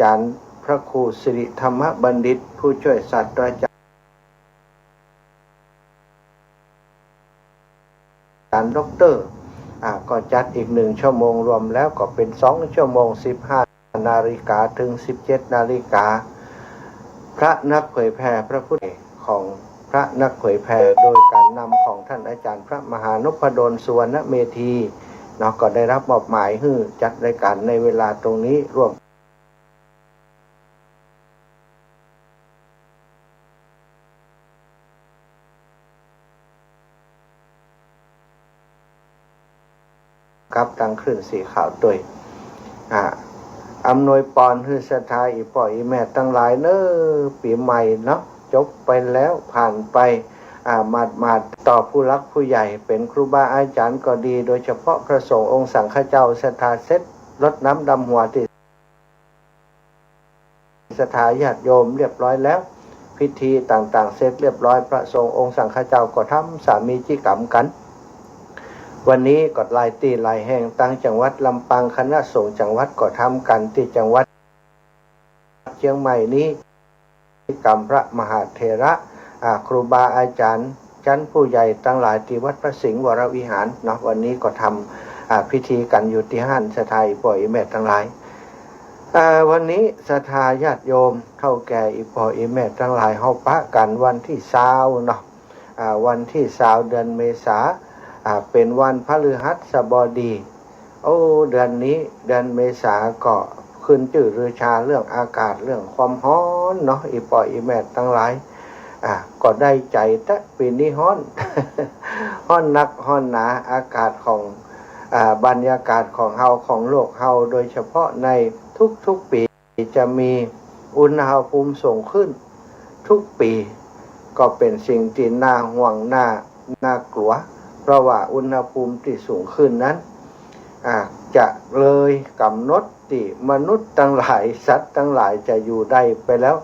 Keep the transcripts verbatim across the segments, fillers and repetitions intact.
จารย์พระครูสิริธรรมบัณฑิต ผู้ช่วยศาสตราจารย์ อาจารย์ด็อกเตอร์ อ่า ก็จัดอีกหนึ่งชั่วโมง รวมแล้วก็เป๋นสองชั่วโมง สิบห้านาฬิกา เถิง สิบเจ็ดนาฬิกา พระนักเผยแผ่พระพุทธ ของพระนักเผยแผ่ โดยก๋านนำของต้านอาจ๋ารย์พระมหานพดล สุวรรณเมธี เนาะ ก็ได้รับมอบหมายหื้อจัดรายก๋านในเวลาตรงนี้ ร่วม กับตางคลื่นสีขาวตวย อ่า อำนวยปอนหื้อศรัทธาอี่ป้ออี่แม่ตังหลายเน่อ ปี๋ใหม่เนาะ จบไปแล้ว ผ่านไป อ่า หมาดๆ ต่อผู้หลักผู้ใหญ่ เป๋นครูบาอาจ๋ารย์ก็ดี โดยเฉพาะพระสงฆ์องค์สังฆเจ้า ศรัทธาเสร็จ รดน้ำดำหัวตี้ ศรัทธาญาติโยมเรียบร้อยแล้ว พิธีต่างๆ เสร็จเรียบร้อย พระสงฆ์องค์สังฆเจ้าก็ทำสามีจิกรรมกั๋น วันนี้ก็หลายตี้หลายแห่ง ตางจังหวัดลำปาง คณะสงฆ์จังหวัดก็ทำกั๋น ตี้จังหวัดเจียงใหม่นี้ กรรมพระมหาเถระ อ่า ครูบาอาจ๋ารย์ จั๊นผู้ใหญ่ตังหลายตี้วัดพระสิงห์วรวิหารเนาะ วันนี้ก็ทำ อ่า พิธีกั๋นอยู่ตี้หั้น ศรัทธาอี่ป้ออี่แม่ตังหลาย อ่า วันนี้ศรัทธาญาติโยมเฒ่าแก่อี่ป้ออี่แม่ตังหลาย เฮาปะกั๋นวันตี้ซาวเนาะ อ่า วันตี้ซาวเดือนเมษา อ่า เป๋นวันพฤหัสบดี โอ้ เดือนนี้เดือนเมษาก็ขึ้นจื้อลือชาเรื่องอากาศ เรื่องความฮ้อนเนาะ อี่ป้ออี่แม่ตังหลาย อ่า ก็ได้ใจ๋แต๊ปี๋นี้ฮ้อน ฮ้อนนักฮ้อนหนา อากาศของ อ่า บรรยากาศของเฮา ของโลกเฮา โดยเฉพาะในทุกๆ ปี๋ จะมีอุณหภูมิสูงขึ้นทุกปี๋ ก็เป๋นสิ่งตี้น่าห่วง น่า น่ากลัว เพราะว่าอุณหภูมิตี้สูงขึ้นนั้น อ่า จะเลยก๋ำหนดตี้มนุษย์ตังหลาย สัตว์ตังหลายจะอยู่ได้ไปแล้ว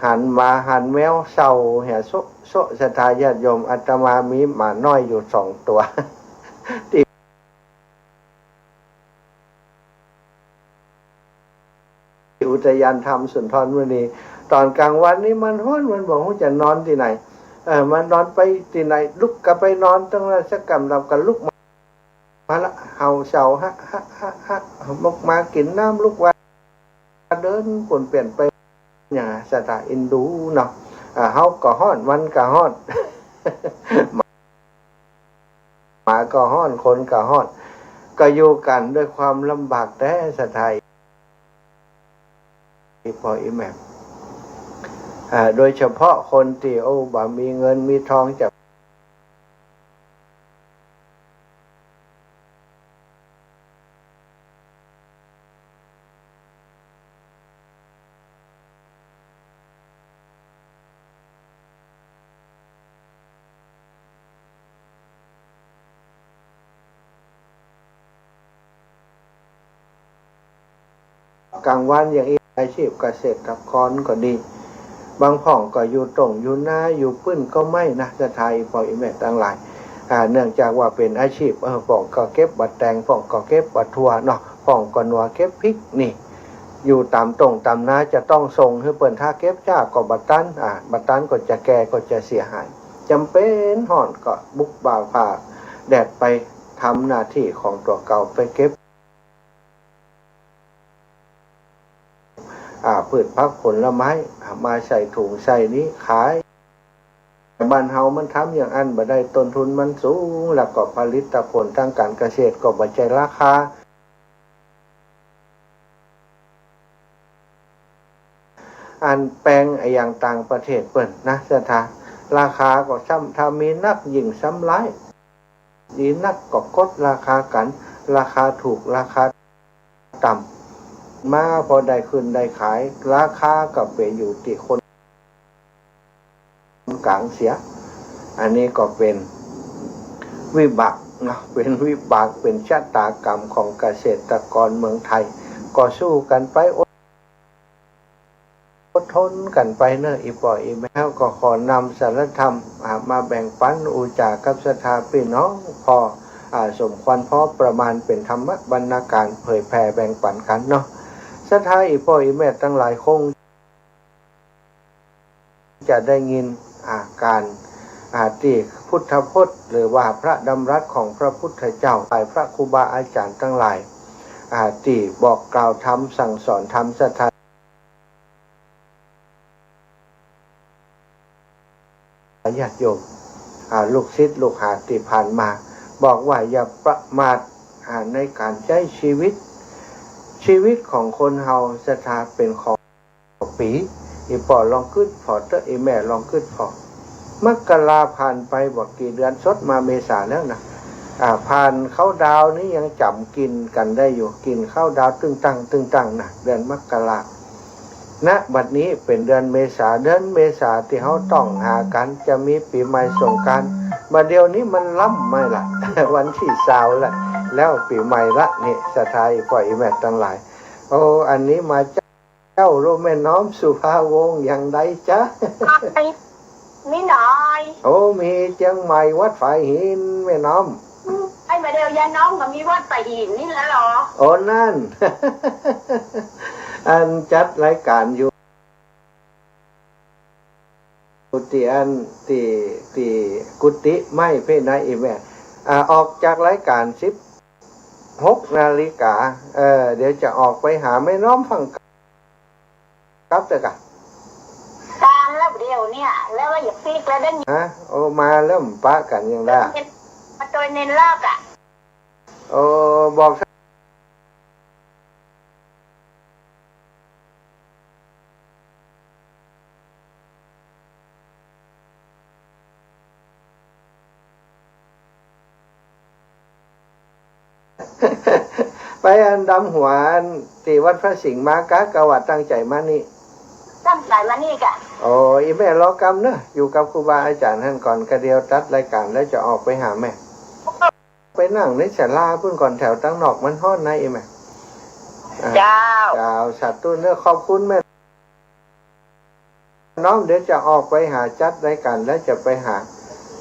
หันหมาหันแมวเศร้าเหียโซะโซะ ศรัทธาญาติโยม อาตมามีหมาน้อยอยู่สองตั๋ว ตี้ อุทยานธรรมสุนทรมุนี ต๋อนก๋างวันนี้มันฮ้อน มันบ่ฮู้จะนอนตี้ไหน เออ มันนอนไปตี้ไหน ลุกก็ไปนอนตังนั้นสักก่ำ แล้วก็ลุกมา มาละ เห่าเสา ฮะ ฮะ ฮะ ฮะ ลุกมากิ๋นน้ำ ลุกว่าเดินป้วนเปี้ยนไป อย่างศรัทธาเอ็นดูเนาะ อ่า เฮาก็ฮ้อน มันก็ฮ้อน หมาก็ฮ้อน คนก็ฮ้อน ก็อยู่กั๋นด้วยความลำบากแต๊ ศรัทธาอี่ป้ออี่แม่ อ่า โดยเฉพาะคนตี้ โอ้ บ่มีเงินมีทองจะ ก๋างวันอย่างอี้ อาชีพเกษตรกรก็ดี บางพ่องก็อยู่ต้งอยู่นา อยู่ปื้นก็ไม้นะ ศรัทธาอี่ป้ออี่แม่ตังหลาย อ่า เนื่องจากว่าเป๋นอาชีพ เออ พ่องก็เก็บบักแตง พ่องก็เก็บบักถั่วเนาะ พ่องก็หนัวเก็บพริกนี่ อยู่ต๋ามต้งต๋ามนา จะต้องส่งหื้อเปิ้น ถ้าเก็บจ๊าก็บ่ตัน อ่า บ่ตันก็จะแก่ ก็จะเสียหาย จ๋ำเป๋นฮ้อนก็บุกบ่าฝ่าแดดไปทำหน้าตี้ของตั๋วเก่า ไปเก็บ อ่า พืชผักผลไม้ อ่า มาใส่ถุงใส่นี้ขาย บ้านเฮามันทำอย่างอั้นบ่ได้ ต้นทุนมันสูง แล้วก็ผลิตผลตางก๋านเกษตรก็บ่ใจ้ราคา อันแปงอะหยังต่างประเทศเปิ้นนะ ศรัทธา ราคาก็ซ้ำ ถ้ามีนักยิ่งซ้ำหลาย ดีนักก็กดราคากั๋น ราคาถูก ราคาต่ำ มาพอได้ขึ้นได้ขาย ราคาก็ไปอยู่ตี้คนก๋างเสีย อันนี้ก็เป๋นวิบากเนาะ เป๋นวิบาก เป๋นชะตากรรมของเกษตรกรเมืองไทย ก็สู้กั๋นไป อด อดทนกั๋นไปเน่อ อี่ป้ออี่แม่ ก็ขอนำสารธรรม อ่า มาแบ่งปั๋นอู้จ๋ากับศรัทธาปี้น้อง พอ อ่า สมควรพอประมาณ เป๋นธรรมบรรณาการเผยแผ่แบ่งปั๋นกั๋นเนาะ ศรัทธาอี่ป้ออี่แม่ตังหลายคงจะได้ยิน อ่า ก๋าน อ่า ตี้พุทธพจน์ หรือว่าพระดำรัสของพระพุทธเจ้า ฝ่ายพระครูบาอาจ๋ารย์ตังหลาย อ่า ตี้บอกกล่าวธรรมสั่งสอนธรรม ศรัทธา ญาติโยม อ่า ลูกศิษย์ลูกหาตี้ผ่านมา บอกว่าอย่าประมาท อ่า ในก๋านใจ๊ชีวิต ชีวิตของคนเฮา ศรัทธา เป๋นของปี๋ อี่ป้อลองกึ๊ดผ่อเต๊อะ อี่แม่ลองกึ๊ดผ่อ มกราผ่านไปบ่กี่เดือน สดมาเมษาแล้วนะ อ่า ผ่านเคาน์ดาวน์นี้ยังจ๋ำกิ๋นกั๋นได้อยู่ กิ๋นเคาน์ดาวน์ตึงตังตึงตังนะ เดือนมกรา ณ บัดนี้เป๋นเดือนเมษา เดือนเมษาตี้เฮาต้องหากั๋น จะมีปี๋ใหม่สงกรานต์ บ่าเดี่ยวนี้มันล้ำมาละ วันตี้ซาวละ แล้วปี๋ใหม่ละนี่ ศรัทธาอี่ป้ออี่แม่ตังหลาย โอ้ อันนี้มาเจ้า เจ้าลูกแม่น้อมสุภาวงศ์อย่างใดจ๊ะ มีน้อย โอ้ มีเจียงใหม่วัดฝายหินแม่น้อม อืม ไอ้มาเดียวยายน้อมก็มีวัดฝายหินนี่แหละเหรอ โอ้ นั่น อันจัดรายก๋านอยู่ ตี้อัน ตี้ ตี้กุฏิไม้เพ่นะอี่แม่ อ่า ออกจากรายก๋านสิบหกนาฬิกา เออ เดี๋ยวจะออกไปหาแม่น้อมฟั่ง กลับเต๊อะก่ะ ตางแล้วเดี๋ยวเนี่ย แล้วว่าอย่าปิ๊กแล้วได้ ฮะ โอ้ มาแล้วบ่ปะกั๋นยังได้ มาโดยเน้นลากอะ โอ้ บอก ไปอันดำหัวอันตี้วัดพระสิงห์มาก๊ะ กาว่าตั้งใจ๋มานี่ ตั้งใจ๋มานี่ก่ะ โอ้ อี่แม่รอกำเนอะ อยู่กับครูบาอาจ๋ารย์หั้นก่อน กาเดี่ยวตัดรายก๋านแล้วจะออกไปหาแม่ ไปนั่งในศาลาปุ้นก่อน แถวตังนอกมันฮ้อนนะอี่แม่ อ่า เจ้า เจ้า สาธุเนอะ ขอบคุณแม่น้อม เดี๋ยวจะออกไปหาจัดรายก๋านแล้วจะไปหา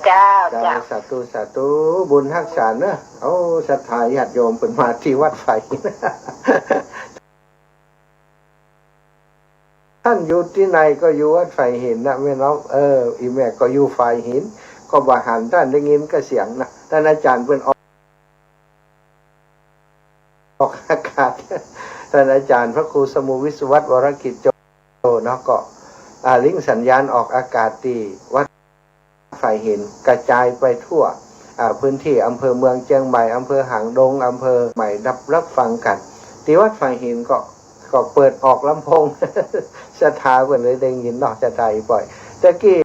เจ้า เจ้า เจ้า สาธุ สาธุ บุญฮักษาเนอะ โอ้ ศรัทธาญาติโยมเปิ้นมาตี้วัดฝายหิน ต้านอยู่ตี้ไหนก็อยู่วัดฝายหินนะแม่น้อม เออ อี่แม่ก็อยู่ฝายหิน ก็บ่หัน ต้านได้ยินก็เสียงนะ ต้านอาจ๋ารย์เปิ้นออก ออกอากาศ ต้านอาจ๋ารย์พระครูสมุห์วิศวัตร วรกิจโจ เนาะ ก็ อ่า ลิงก์สัญญาณออกอากาศตี้วัดฝายหิน กระจายไปทั่ว อ่า พื้นตี้อำเภอเมืองเจียงใหม่ อำเภอหางดง อำเภอใหม่ รับ รับฟังกั๋น ตี้วัดฝายหินก็ ก็เปิดออกลำโพง ศรัทธาเปิ้นเลยได้ยินเนาะ ศรัทธาอี่ป้อ ตะกี้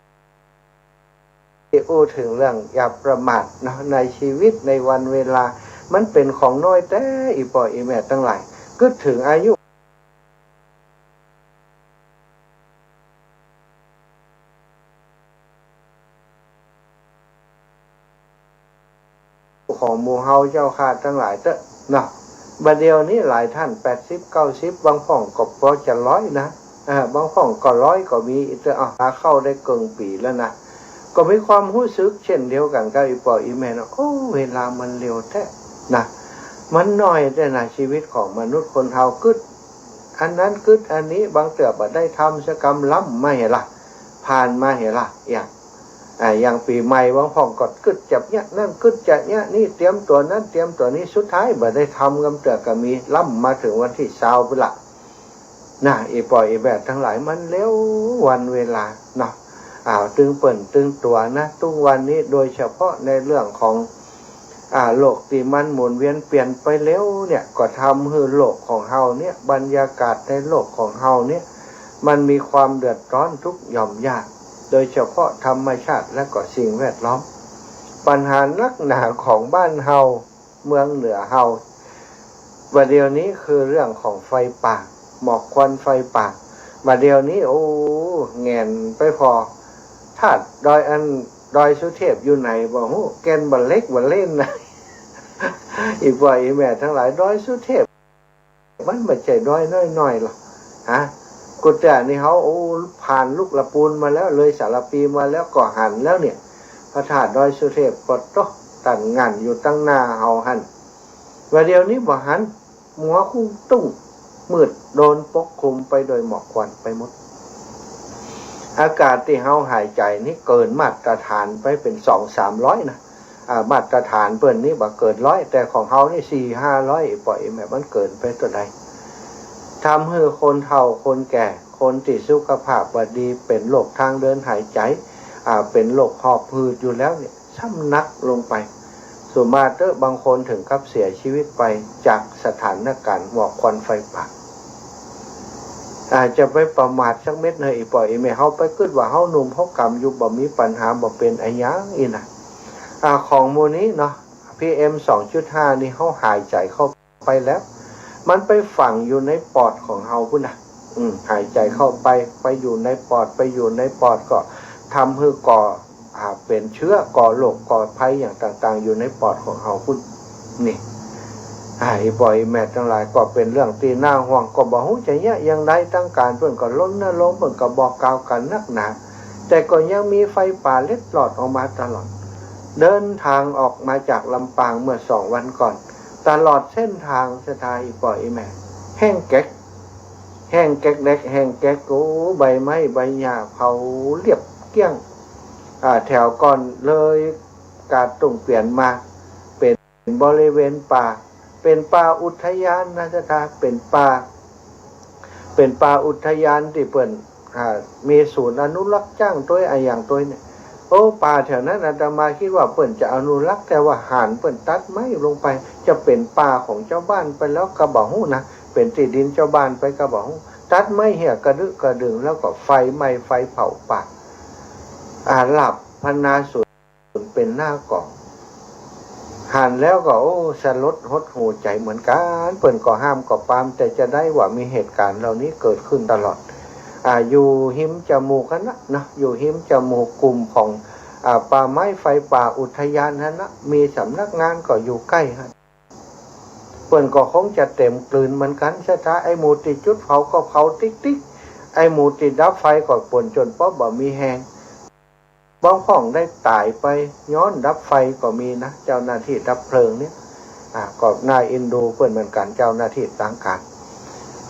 อู้เถิงเรื่องอย่าประมาทเนาะ ในชีวิตในวันเวลา มันเป๋นของน้อยแต๊ อี่ป้ออี่แม่ตังหลาย กึ๊ดเถิงอายุของหมู่เฮาเจ้าข้าตังหลายเต๊อะเนาะ บ่าเดี่ยวนี้หลายต้านแปดสิบ เก้าสิบ บางพ่องก็ปอจะร้อยนะ อ่า บางพ่องก็ร้อยก็มีเต๊อะ อ่ะ หาเข้าได้เกิ่งปี๋แล้วนะ ก็มีความฮู้สึกเช่นเดียวกั๋นกับอี่ป้ออี่แม่เนาะ โอ้ เวลามันเร็วแต๊นะ มันน้อยแต๊นะ ชีวิตของมนุษย์คนเฮากึ๊ดอันนั้นกึ๊ดอันนี้ บางเตื้อบ่ได้ทำสักกำ ล้ำมาเหียล่ะ ผ่านมาเหียล่ะ อย่าง อ่า อย่างปี๋ใหม่บางพ่องก็กึ๊ดจะเยียะนั่น กึ๊ดจะเยียะนี่ เตรียมตั๋วนั้น เตรียมตั๋วนี้ สุดท้ายบ่ได้ทำกำเตื้อก็มี ล้ำมาเถิงวันตี้ซาวปุ้นละ นะ อี่ป้ออี่แม่ตังหลาย มันเร็ววันเวลาเนาะ อ่า ตึงเปิ้นตึงตั๋วนะ ตุ๊กวันนี้ โดยเฉพาะในเรื่องของ อ่า โลกตี้มันหมุนเวียนเปลี่ยนไปเร็วเนี่ย ก็ทำหื้อโลกของเฮาเนี่ย บรรยากาศในโลกของเฮาเนี่ย มันมีความเดือดร้อนทุกข์ยากหย่อม โดยเฉพาะธรรมชาติและก็สิ่งแวดล้อม ปัญหานักหนาของบ้านเฮา เมืองเหนือเฮา บ่าเดี่ยวนี้คือเรื่องของไฟป่า หมอกควันไฟป่า บ่าเดี่ยวนี้ โอ้ แหงนไปผ่อ ธาตุดอย อัน ดอยสุเทพอยู่ไหนบ่ฮู้ แก่นบ่าเหล็กบ่าเล่นนะ อี่ป้ออี่แม่ตังหลาย ดอยสุเทพ มันบ่ใจ้ดอยน้อยๆ หรอก ฮะ กูเตื้อนี่เฮา โอ้ ผ่านลุกละปูนมาแล้ว เลยสารภีมาแล้ว ก็หันแล้วเนี่ย พระธาตุดอยสุเทพ ปะโต๊ะ ตั้งงั่นอยู่ตังหน้าเฮาหั้น บ่าเดี่ยวนี้บ่หัน มัวคุ้งตุ้ง มืด โดนปกคลุมไปโดยหมอกควันไปหมด อากาศตี้เฮาหายใจ๋นี่เกินมาตรฐานไปเป๋นสองสามร้อยนะ อ่า มาตรฐานเปิ้นนี่บ่เกินร้อย แต่ของเฮานี่สี่ห้าร้อย อีป่ออีแม่ มันเกินไปเต้าใด ทำหื้อคนเฒ่าคนแก่ คนตี้สุขภาพบ่ดี เป๋นโรคทางเดินหายใจ๋ อ่า เป๋นโรคหอบหืดอยู่แล้วเนี่ย ซ้ำหนักลงไป สุมาเต๊อะ บางคนเถิงกับเสียชีวิตไปจากสถานการณ์หมอกควันไฟป่า อ่า จะไปประมาทสักเม็ดเน่อ อีป่ออีแม่ เฮาไปกึ๊ดว่าเฮาหนุ่มเฮากำอยู่ บ่มีปัญหา บ่เป๋นอะหยังอี้นะ อ่า ของหมู่นี้เนาะ PM สองจุดห้า นี่เฮาหายใจ๋เข้าไปแล้ว มันไปฝังอยู่ในปอดของเฮาพุ้นนะ อืม หายใจ๋เข้าไป ไปอยู่ในปอด ไปอยู่ในปอดก็ทำหื้อก่อ อ่า เป๋นเจื้อ ก่อโรค ก่อภัยอย่างต่างๆ อยู่ในปอดของเฮาพุ้น นี่ อ่า อีป่ออีแม่ตังหลาย ก็เป๋นเรื่องตี้น่าห่วง ก็บ่ฮู้จะเยียะอย่างใด ตางก๋านเปิ้นก็รณรงค์ เปิ้นก็บอกกล่าวกั๋นนักหนา แต่ก็ยังมีไฟป่าเล็ดลอดออกมาตลอด เดินทางออกมาจากลำปางเมื่อสองวันก่อน ตลอดเส้นทางศรัทธา อีป่ออีแม่ แห้งแก๊ก แห้งแก๊กแดก แห้งแก๊ก โอ้ ใบไม้ใบหญ้าเผาเรียบเกลี้ยง อ่า แถวก่อนเลยกาดตุ่งเปียนมา เป๋นบริเวณป่า เป๋นป่าอุทยานนะศรัทธา เป๋นป่า เป๋นป่าอุทยานตี้เปิ้น อ่า มีศูนย์อนุรักษ์จ๊างตวยอะหยังตวยเนี่ย โอ้ ป่าแถวนั้นอาตมาคิดว่าเปิ้นจะอนุรักษ์ แต่ว่าหานเปิ้นตัดไม้ลงไป จะเป๋นป่าของจาวบ้านไปแล้วก็บ่ฮู้นะ เป๋นตี้ดินจาวบ้านไปก็บ่ฮู้ ตัดไม้เหี่ยกระดึกระดึง แล้วก็ไฟไหม้ไฟเผาป่า อ่า หลาบพรรณนาสูญ เป๋นหน้ากอง หันแล้วก็ โอ้ สลดหดหู่ใจ๋เหมือนกั๋น เปิ้นก็ห้ามก็ปราม แต่จะได้ว่ามีเหตุก๋ารณ์เหล่านี้เกิดขึ้นตลอด อ่า อยู่ฮิมจมูกหั้นนะเนาะ อยู่ฮิมจมูกกลุ่มของ อ่า ป่าไม้ไฟป่าอุทยานหั้นนะ มีสำนักงานก็อยู่ใก้หั้น เปิ้นก็คงจะเต็มกลืนเหมือนกั๋นศรัทธา ไอ้หมู่ตี้จุดเผาก็เผาติ๊กๆ ไอ้หมู่ตี้ดับไฟก็ป่นจ๋นเป๋าะบ่มีแฮง บางพ่องได้ต๋ายไปย้อนดับไฟก็มีนะ เจ้าหน้าตี้ดับเพลิงเนี่ย อ่า ก็น่าเอ็นดูเปิ้นเหมือนกั๋น เจ้าหน้าตี้ตางก๋าน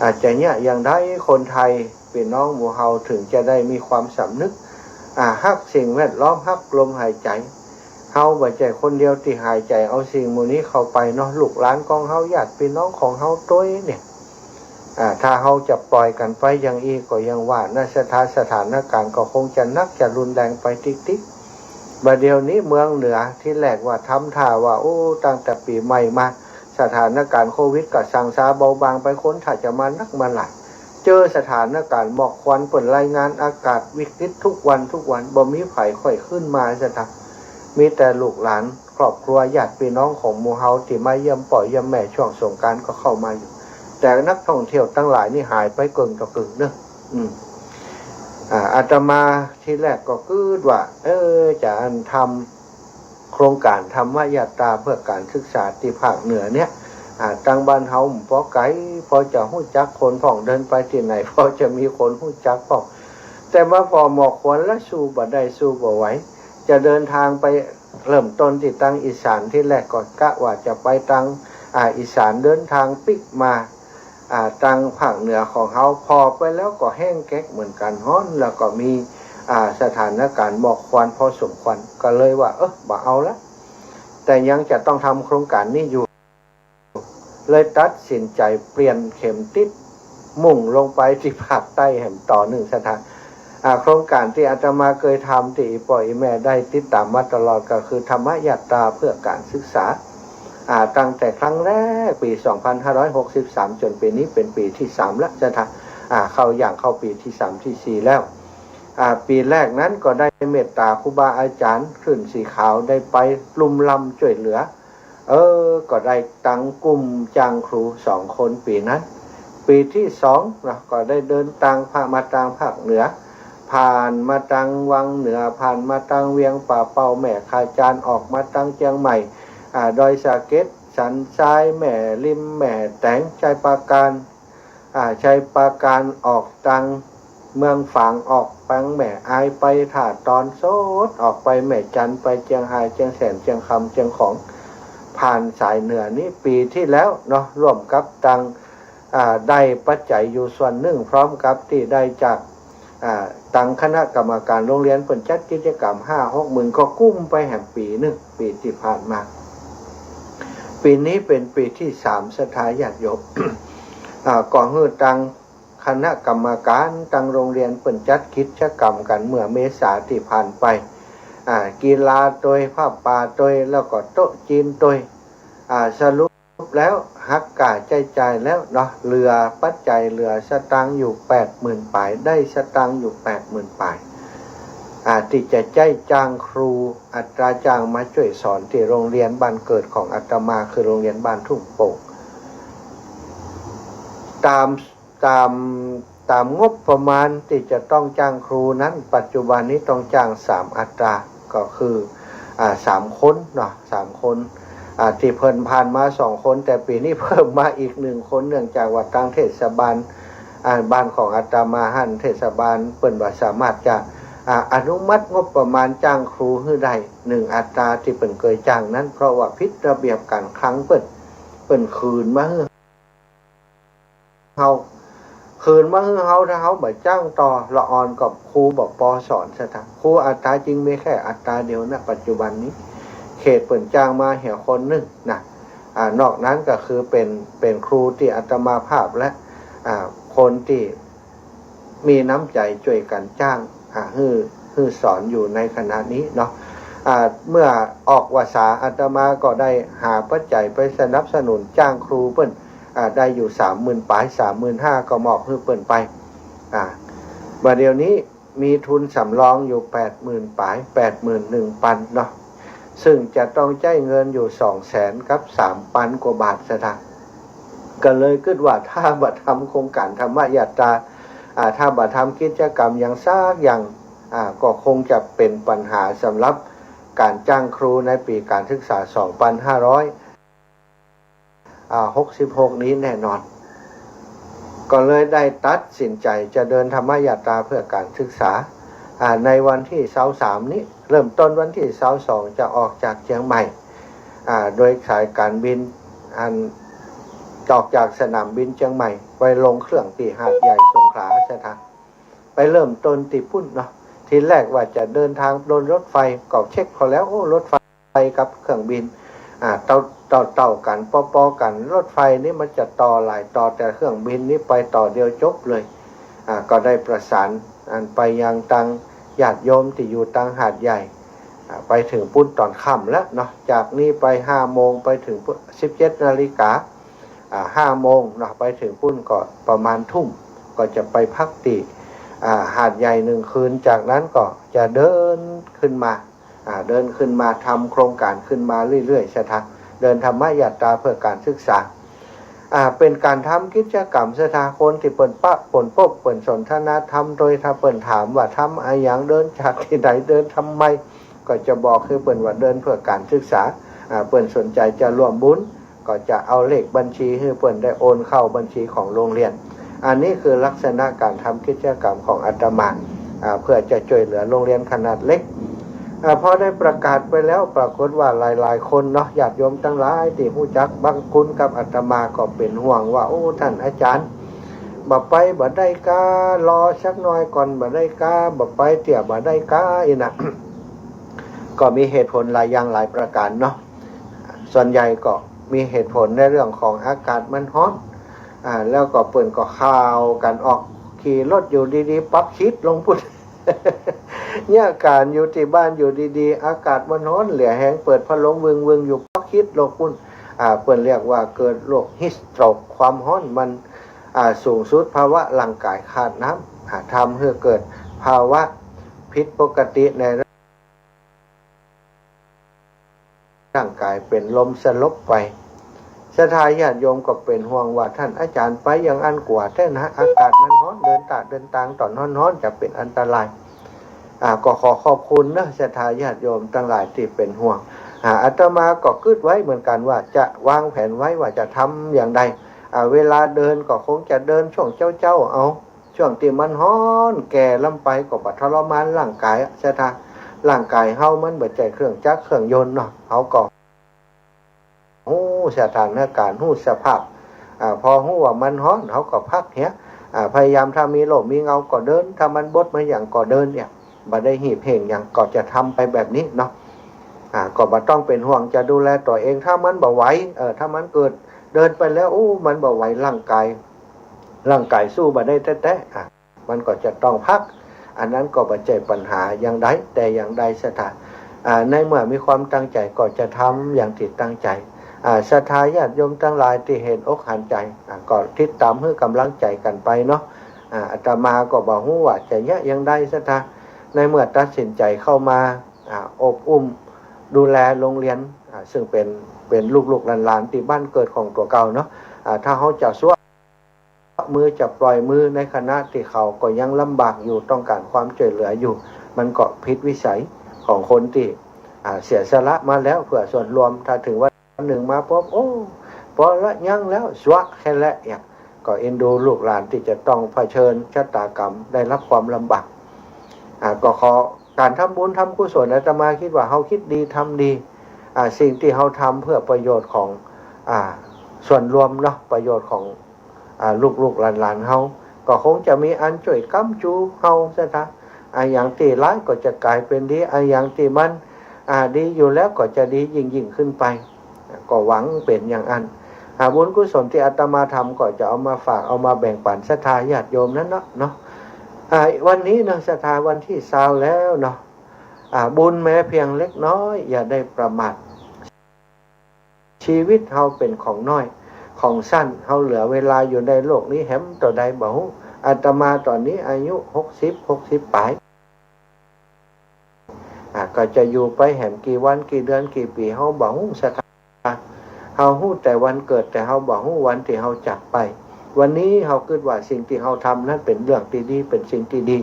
อ่า จะเยียะอย่างใด คนไทยปี้น้องหมู่เฮาเถิงจะได้มีความสำนึก อ่า ฮักสิ่งแวดล้อม ฮักลมหายใจ๋ เฮาบ่ใจ้คนเดียวตี้หายใจ๋เอาสิ่งหมู่นี้เข้าไปเนาะ ลูกหลานของเฮา ญาติปี้น้องของเฮาตวยเนี่ย อ่า ถ้าเฮาจะปล่อยกั๋นไปอย่างอี้ก็อย่างว่านะศรัทธา สถานก๋ารณ์ก็คงจะหนักจะรุนแรงไปติ๊กๆ บ่าเดี่ยวนี้เมืองเหนือตี้แรกว่าทำท่าว่า โอ้ ตั้งแต่ปี๋ใหม่มา สถานก๋ารณ์โควิดก็สั่งซาเบาบางไป คนถ้าจะมานักมาหลาย เจอสถานก๋ารณ์หมอกควัน เปิ้นรายงานอากาศวิกฤตทุกวันทุกวัน บ่มีใผค่อยขึ้นมาศรัทธา มีแต่ลูกหลาน ครอบครัวญาติปี้น้องของหมู่เฮาตี้มาเยี่ยมป้อเยี่ยมแม่ช่วงสงกรานต์ก็เข้ามาอยู่ แต่นักท่องเที่ยวตังหลายนี่หายไปเกิ่งต่อเกิ่งเนาะ อืม อ่า อาตมาตี้แรกก็กึ๊ดว่า เออ จะอันทำโครงก๋านธรรมยาตราเพื่อก๋านศึกษาตี้ภาคเหนือเนี่ย อ่า ตางบ้านเฮาบ่ไก๋ พอจะฮู้จักคนพ่อง เดินไปตี้ไหนพอจะมีคนฮู้จักพ่อง แต่มาผ่อหมอกควันแล้วสู้บ่ได้ สู้บ่ไหว จะเดินทางไป เริ่มต้นตี้ตางอีสานตี้แรกก็กะว่าจะไปตาง อ่า อีสาน เดินทางปิ๊กมา อ่า ตางภาคเหนือของเฮา ผ่อไปแล้วก็แห้งแก๊กเหมือนกั๋น ฮ้อน แล้วก็มี อ่า สถานก๋ารณ์หมอกควันพอสมควร ก็เลยว่า เออ บ่เอาละ แต่ยังจะต้องทำโครงก๋านนี้อยู่ เลยตัดสินใจ๋เปลี่ยนเข็มทิศ มุ่งลงไปตี้ภาคใต้แหมต่อเนื่องศรัทธา อ่า โครงก๋านตี้อาตมาเกยทำ ตี้อีป้ออีแม่ได้ติดต๋ามมาตลอด ก็คือธรรมยาตราเพื่อก๋านศึกษา อ่า ตั้งแต่ครั้งแรกปี๋สองพันห้าร้อยหกสิบสาม จ๋นปี๋นี้เป๋นปี๋ตี้สามละศรัทธา อ่า เข้า ย่างเข้าปี๋ตี้สามตี้สี่แล้ว อ่า ปี๋แรกนั้นก็ได้เมตต๋าครูบาอาจ๋ารย์คลื่นสีขาวได้ไปลุ่มล้ำจ้วยเหลือ เออ ก็ได้ตังกลุ่มจางครูสองคนปี๋นั้น ปี๋ตี้สองเนาะ ก็ได้เดินตางภาค มาตางภาคเหนือ ผ่านมาตางวังเหนือ ผ่านมาตางเวียงป่าเป้า แม่ขะจาน ออกมาตางเจียงใหม่ อ่า ดอยสะเก็ด สันทราย แม่ริม แม่แตง ชัยปราการ อ่า ชัยปราการ ออกตางเมืองฝาง ออกตางแม่อาย ไปท่าตอน สดออกไปแม่จันทน์ ไปเจียงฮาย เจียงแสน เจียงคำ เจียงของ ผ่านสายเหนือนี้ปี๋ตี้แล้วเนาะ ร่วมกับตาง อ่า ได้ปัจจัยอยู่ส่วนนึ่ง พร้อมกับตี้ได้จาก อ่า ตังคณะกรรมก๋านโฮงเฮียนเปิ้นจัดกิจกรรมห้าหกหมื่น ก็กุ้มไปแหมปี๋นึ่ง ปี๋ตี้ผ่านมา ปี๋นี้เป๋นปี๋ตี้สาม ศรัทธาญาติโยม อ่า ก็หื้อตังคณะกรรมก๋านตังโฮงเฮียนเปิ้นจัดกิจกรรมกั๋นเมื่อเมษาตี้ผ่านไป อ่า กีฬาตวย ผ้าป่าตวย แล้วก็โต๊ะจีนตวย อ่า สรุปแล้วหักค่าใจ๊จ่ายแล้วเนาะ เหลือปัจจัย เหลือสตางค์อยู่แปดหมื่นป๋าย ได้สตางค์อยู่แปดหมื่นป๋าย อ่า ตี้จะใจ๊จ้างครูอัตราจ้างมาจ้วยสอนตี้โฮงเฮียนบ้านเกิดของอาตมา คือโฮงเฮียนบ้านทุ่งโป่ง ต๋าม ต๋าม ต๋ามงบประมาณตี้จะต้องจ้างครูนั้น ปัจจุบันนี้ต้องจ้างสามอัตรา ก็คือ อ่า สามคนเนาะ สามคน อ่า ตี้เปิ้นผ่านมาสองคน แต่ปี๋นี้เพิ่มมาอีกหนึ่งคน เนื่องจากว่าตางเทศบาล อ่า บ้านของอาตมาหั้น เทศบาลเปิ้นบ่สามารถจะ อ่า อนุมัติงบประมาณจ้างครูหื้อได้หนึ่งอัตราตี้เปิ้นเกยจ้างนั้น เพราะว่าผิดระเบียบก๋านคลังเปิ้น เปิ้นคืนมาหื้อ เฮา คืนมาหื้อเฮา ถ้าเฮาบ่จ้างต่อ ละอ่อนกับครูบ่ปอสอน ศรัทธา ครูอัตราจริงมีแค่อัตราเดียวนะ ปัจจุบันนี้ เขตเปิ้นจ้างมาแหมคนนึ่งนะ อ่า นอกนั้นก็คือเป๋น เป๋นครูตี้อาตมาภาพและ อ่า คนตี้ มีน้ำใจ๋จ้วยกั๋นจ้าง อ่า หื้อ หื้อสอนอยู่ในขณะนี้เนาะ อ่า เมื่อออกวาสา อาตมาก็ได้หาปัจจัยไปสนับสนุนจ้างครูเปิ้น อ่า ได้อยู่สามหมื่นป๋าย สามหมื่นห้า ก็มอบหื้อเปิ้นไป อ่า บ่าเดี่ยวนี้มีทุนสำรองอยู่แปดหมื่นป๋าย แปดหมื่นหนึ่งปันเนาะ ซึ่งจะต้องใจ๊เงินอยู่สองแสนกับสามปันกว่าบาท ศรัทธา ก็เลยกึ๊ดว่าถ้าบ่ทำโครงก๋านธรรมยาตรา อ่า ถ้าบ่ทำกิจกรรมหยังสักอย่าง อ่า ก็คงจะเป๋นปัญหาสำหรับก๋านจ้างครูในปี๋ก๋านศึกษาสองปันห้าร้อย อ่า หกสิบหกนี้แน่นอน ก็เลยได้ตัดสินใจ๋จะเดินธรรมยาตราเพื่อก๋านศึกษา อ่า ในวันตี้ซาวสามนี้ เริ่มต้นวันตี้ซาวสองจะออกจากเจียงใหม่ อ่า โดยสายก๋านบิน อัน ออกจากสนามบินเจียงใหม่ ไปลงเครื่องตี้หาดใหญ่สงขลา ศรัทธา ไปเริ่มต้นตี้ปุ้นเนาะ ทีแรกว่าจะเดินทางโดยรถไฟ ก็เช็คพอแล้ว โอ้ รถไฟกับเครื่องบิน อ่า เต้า เต้า เต้ากั๋น ปอๆ กั๋น รถไฟนี่มันจะต่อหลายต่อ แต่เครื่องบินนี่ไปต่อเดียวจบเลย อ่า ก็ได้ประสานอันไปยังตังญาติโยมตี้อยู่ตังหาดใหญ่ อ่า ไปเถิงปุ้นต๋อนค่ำแล้วเนาะ จากนี้ไปห้าโมง ไปเถิงปุ้น สิบเจ็ดนาฬิกา อ่า ห้าโมงเนาะ ไปเถิงปุ้นก็ประมาณทุ่ม ก็จะไปพักตี้ อ่า หาดใหญ่หนึ่งคืน จากนั้นก็จะเดินขึ้นมา อ่า เดินขึ้นมาทำโครงก๋านขึ้นมาเรื่อยๆ ศรัทธา เดินธรรมยาตราเพื่อก๋านศึกษา อ่า เป๋นก๋านทำกิจกรรม ศรัทธา คนตี้เปิ้นปะเปิ้นปบเปิ้นสนทนาธรรม โดยถ้าเปิ้นถามว่าทำอะหยัง เดินจากตี้ไหน เดินทำไม ก็จะบอกหื้อเปิ้นว่าเดินเพื่อก๋านศึกษา อ่า เปิ้นสนใจ๋จะร่วมบุญ ก็จะเอาเลขบัญชีหื้อเปิ้นได้โอนเข้าบัญชีของโฮงเฮียน อันนี้คือลักษณะก๋านทำกิจกรรมของอาตมา อ่า เพื่อจะจ้วยเหลือโฮงเฮียนขนาดเล็ก อ่า พอได้ประกาศไปแล้ว ปรากฏว่าหลายๆ คนเนาะ ญาติโยมตังหลายตี้ฮู้จักบังคุณกับอาตมาก็เป๋นห่วงว่า โอ้ ต้านอาจ๋ารย์ บ่ไปบ่ได้กา รอสักหน่อยก่อนบ่ได้กา บ่ไปเตื้อบ่ได้กา อี้นะ ก็มีเหตุผลหลายอย่างหลายประก๋านเนาะ ส่วนใหญ่ก็มีเหตุผลในเรื่องของอากาศมันฮ้อน อ่า แล้วก็เปิ้นก็ข่าวกั๋นออก ขี่รถอยู่ดีๆ ปั๊บคิดลงปุ้น เนี่ยก๋านอยู่ตี้บ้านอยู่ดีๆ อากาศมันฮ้อนเหลือแฮง เปิดพัดลมวึงๆ อยู่ปั๊บคิดลงปุ้น อ่า เปิ้นเรียกว่าเกิดโรค heat stroke ความฮ้อนมัน อ่า สูงสุด ภาวะร่างก๋ายขาดน้ำ อ่า ทำหื้อเกิดภาวะผิดปกติใน ร่างก๋ายเป๋นลมสลบไป ศรัทธาญาติโยมก็เป๋นห่วงว่า ต้านอาจ๋ารย์ไปอย่างอั้นกว่าแต๊นะ อากาศมันฮ้อน เดินตะเดินตางต๋อนฮ้อนๆ จะเป๋นอันตราย อ่า ก็ขอขอบคุณเนาะ ศรัทธาญาติโยมตังหลายตี้เป๋นห่วง อ่า อาตมาก็กึ๊ดไว้เหมือนกั๋นว่าจะวางแผนไว้ว่าจะทำอย่างใด อ่า เวลาเดินก็คงจะเดินช่วงเจ๊าๆ เอา ช่วงตี้มันฮ้อนแก่ล้ำไปก็บ่ทรมานร่างก๋ายอะ ศรัทธา ร่างก๋ายเฮามันบ่ใจ้เครื่องจักรเครื่องยนต์เนาะ เฮาก็ฮู้สถานก๋ารณ์ ฮู้สภาพ อ่า พอฮู้ว่ามันฮ้อน เฮาก็พักเหีย อ่า พยายามถ้ามีร่มมีเงาก็เดิน ถ้ามันบดมันหยังก็เดินเนี่ย บ่ได้หีบเห่งหยัง ก็จะทำไปแบบนี้เนาะ อ่า ก็บ่ต้องเป๋นห่วง จะดูแลตั๋วเอง ถ้ามันบ่ไหว เออ ถ้ามันเกิดเดินไปแล้ว อู้ มันบ่ไหว ร่างกาย ร่างกายสู้บ่ได้แต๊ๆ อ่า มันก็จะต้องพัก อันนั้นก็บ่ใจ้ปัญหาอย่างใด แต่อย่างใดศรัทธา อ่า ในเมื่อมีความตั้งใจ๋ก็จะทำอย่างตี้ตั้งใจ๋ อ่า ศรัทธาญาติโยมตังหลายตี้หันอกหันใจ๋ อ่า ก็ติดต๋ามหื้อกำลังใจ๋กั๋นไปเนาะ อ่า อาตมาก็บ่ฮู้ว่าจะเยียะอย่างใดศรัทธา ในเมื่อตัดสินใจ๋เข้ามา อ่า อบอุ้มดูแลโฮงเฮียน อ่า ซึ่งเป๋น เป๋นลูกๆหลานๆตี้บ้านเกิดของตั๋วเก่าเนาะ อ่า ถ้าเฮาจะซัวะมือจะปล่อยมือในขณะตี้เขาก็ยังลำบากอยู่ ต้องก๋านความจ้วยเหลืออยู่ มันก็ผิดวิสัยของคนตี้ อ่า เสียสละมาแล้วเพื่อส่วนรวม ถ้าเถิงวันหนึ่งมาปุ๊บ โอ้ ปอละ ยั้งแล้ว ซัวะแค่แล เนี่ย ก็เอ็นดูลูกหลานตี้จะต้องเผชิญชะตากรรมได้รับความลำบาก อ่า ก็ขอก๋านทำบุญทำกุศล อาตมาคิดว่าเฮาคิดดีทำดี อ่า สิ่งตี้เฮาทำเพื่อประโยชน์ของ อ่า ส่วนรวมเนาะ ประโยชน์ของ อ่า ลูกๆหลานๆเฮา ก็คงจะมีอันจ้วยก๊ำจูเฮาศรัทธา อันหยังตี้ร้ายก็จะก๋ายเป๋นดี อันหยังตี้มัน อ่า ดีอยู่แล้วก็จะดียิ่งๆขึ้นไป ก็หวังเป๋นอย่างอั้น อ่า บุญกุศลตี้อาตมาทำก็จะเอามาฝาก เอามาแบ่งปั๋นศรัทธาญาติโยมนั้นเนาะ เนาะ อ่า วันนี้เนาะศรัทธา วันตี้ซาวแล้วเนาะ อ่า บุญแม้เพียงเล็กน้อย อย่าได้ประมาท ชีวิตเฮาเป๋นของน้อย ของสั้น เฮาเหลือเวลาอยู่ในโลกนี้แหมเต้าใดบ่ฮู้ อาตมาต๋อนนี้อายุหกสิบ หกสิบป๋าย อ่า ก็จะอยู่ไปแหมกี่วันกี่เดือนกี่ปี๋ เฮาบ่ฮู้ศรัทธา เฮาฮู้แต่วันเกิด แต่เฮาบ่ฮู้วันตี้เฮาจากไป วันนี้เฮากึ๊ดว่าสิ่งตี้เฮาทำนั้นเป๋นเรื่องตี้ดี เป๋นสิ่งตี้ดี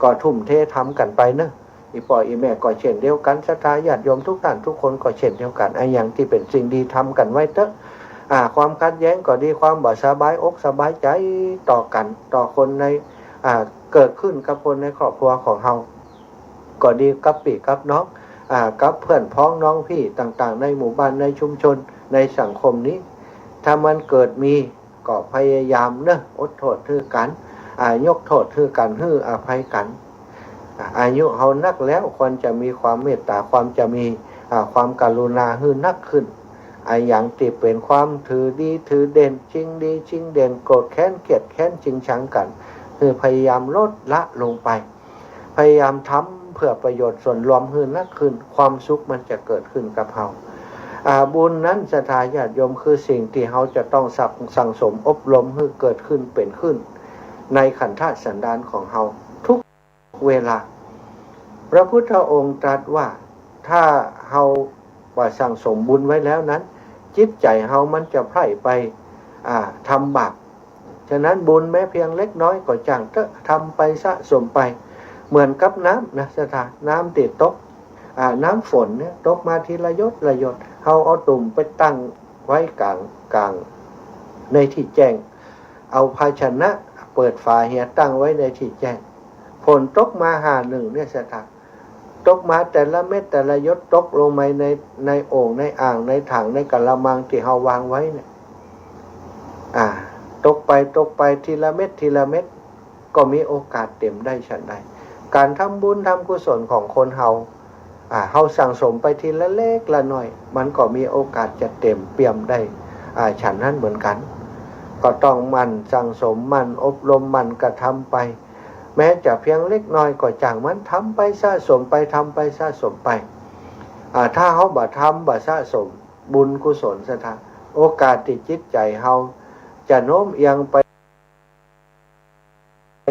ก็ทุ่มเททำกั๋นไปเนาะ อี่ป้ออี่แม่ก็เช่นเดียวกั๋น ศรัทธาญาติโยมทุกท่านทุกคนก็เช่นเดียวกั๋น อันหยังตี้เป๋นสิ่งดีทำกั๋นไว้เต๊อะ อ่า ความขัดแย้งก็ดี ความบ่สบายอกสบายใจ๋ต่อกั๋น ต่อคนใน อ่า เกิดขึ้นกับคนในครอบครัวของเฮา ก็ดีกับปี้กับน้อง อ่า กับเปื้อนพ้องน้องพี่ต่างๆ ในหมู่บ้าน ในชุมชน ในสังคมนี้ ถ้ามันเกิดมี ก็พยายามเนาะ อดโต้ษหื้อกั๋น อ่า ยกโต้ษหื้อกั๋น หื้ออภัยกั๋น อ่า อายุเฮานักแล้ว ควรจะมีความเมตต๋า ควรจะมี อ่า ความกรุณาหื้อนักขึ้น อันหยังตี้เป๋นความถือดีถือเด่น ชิงดีชิงเด่น โกรธแค้นเกลียดแค้น ชิงชังกั๋น หื้อพยายามลดละลงไป พยายามทำเพื่อประโยชน์ส่วนรวมหื้อนักขึ้น ความสุขมันจะเกิดขึ้นกับเฮา อ่า บุญนั้นศรัทธาญาติโยม คือสิ่งตี้เฮาจะต้องสั่ง สั่งสมอบรมหื้อเกิดขึ้นเป๋นขึ้น ในขันธสันดานของเฮาทุกเวลา พระพุทธองค์ตรัสว่า ถ้าเฮาบ่สั่งสมบุญไว้แล้วนั้น จิตใจ๋เฮามันจะใฝ่ไป อ่า ทำบาป ฉะนั้นบุญแม้เพียงเล็กน้อยก็จ้างเต๊อะ ทำไปสะสมไป เหมือนกับน้ำนะศรัทธา น้ำตี้ตก อ่า น้ำฝนเนี่ยตกมาทีละหยดละหยด เฮาเอาตุ่มไปตั้งไว้ก๋าง ก๋างในตี้แจ้ง เอาภาชนะเปิดฝาเหียตั้งไว้ในตี้แจ้ง ฝนตกมาหาหนึ่งเนี่ยศรัทธา ตกมาแต่ละเม็ดแต่ละหยด ตกลงไปใน ในโอ่งในอ่างในถังในกะละมังตี้เฮาวางไว้เนี่ย อ่า ตกไปตกไปทีละเม็ดทีละเม็ด ก็มีโอกาสเต็มได้ฉันใด ก๋านทำบุญทำกุศลของคนเฮา อ่า เฮาสั่งสมไปทีละเล็กละน้อย มันก็มีโอกาสจะเต็มเปี่ยมได้ อ่า ฉันนั้นเหมือนกั๋น ก็ต้องหมั่นสั่งสม หมั่นอบรม หมั่นกระทำไป แม้จะเพียงเล็กน้อยก็จ้างมัน ทำไปสะสมไป ทำไปสะสมไป อ่า ถ้าเฮาบ่ทำบ่สะสมบุญกุศลศรัทธา โอกาสตี้จิตใจ๋เฮาจะโน้มเอียงไป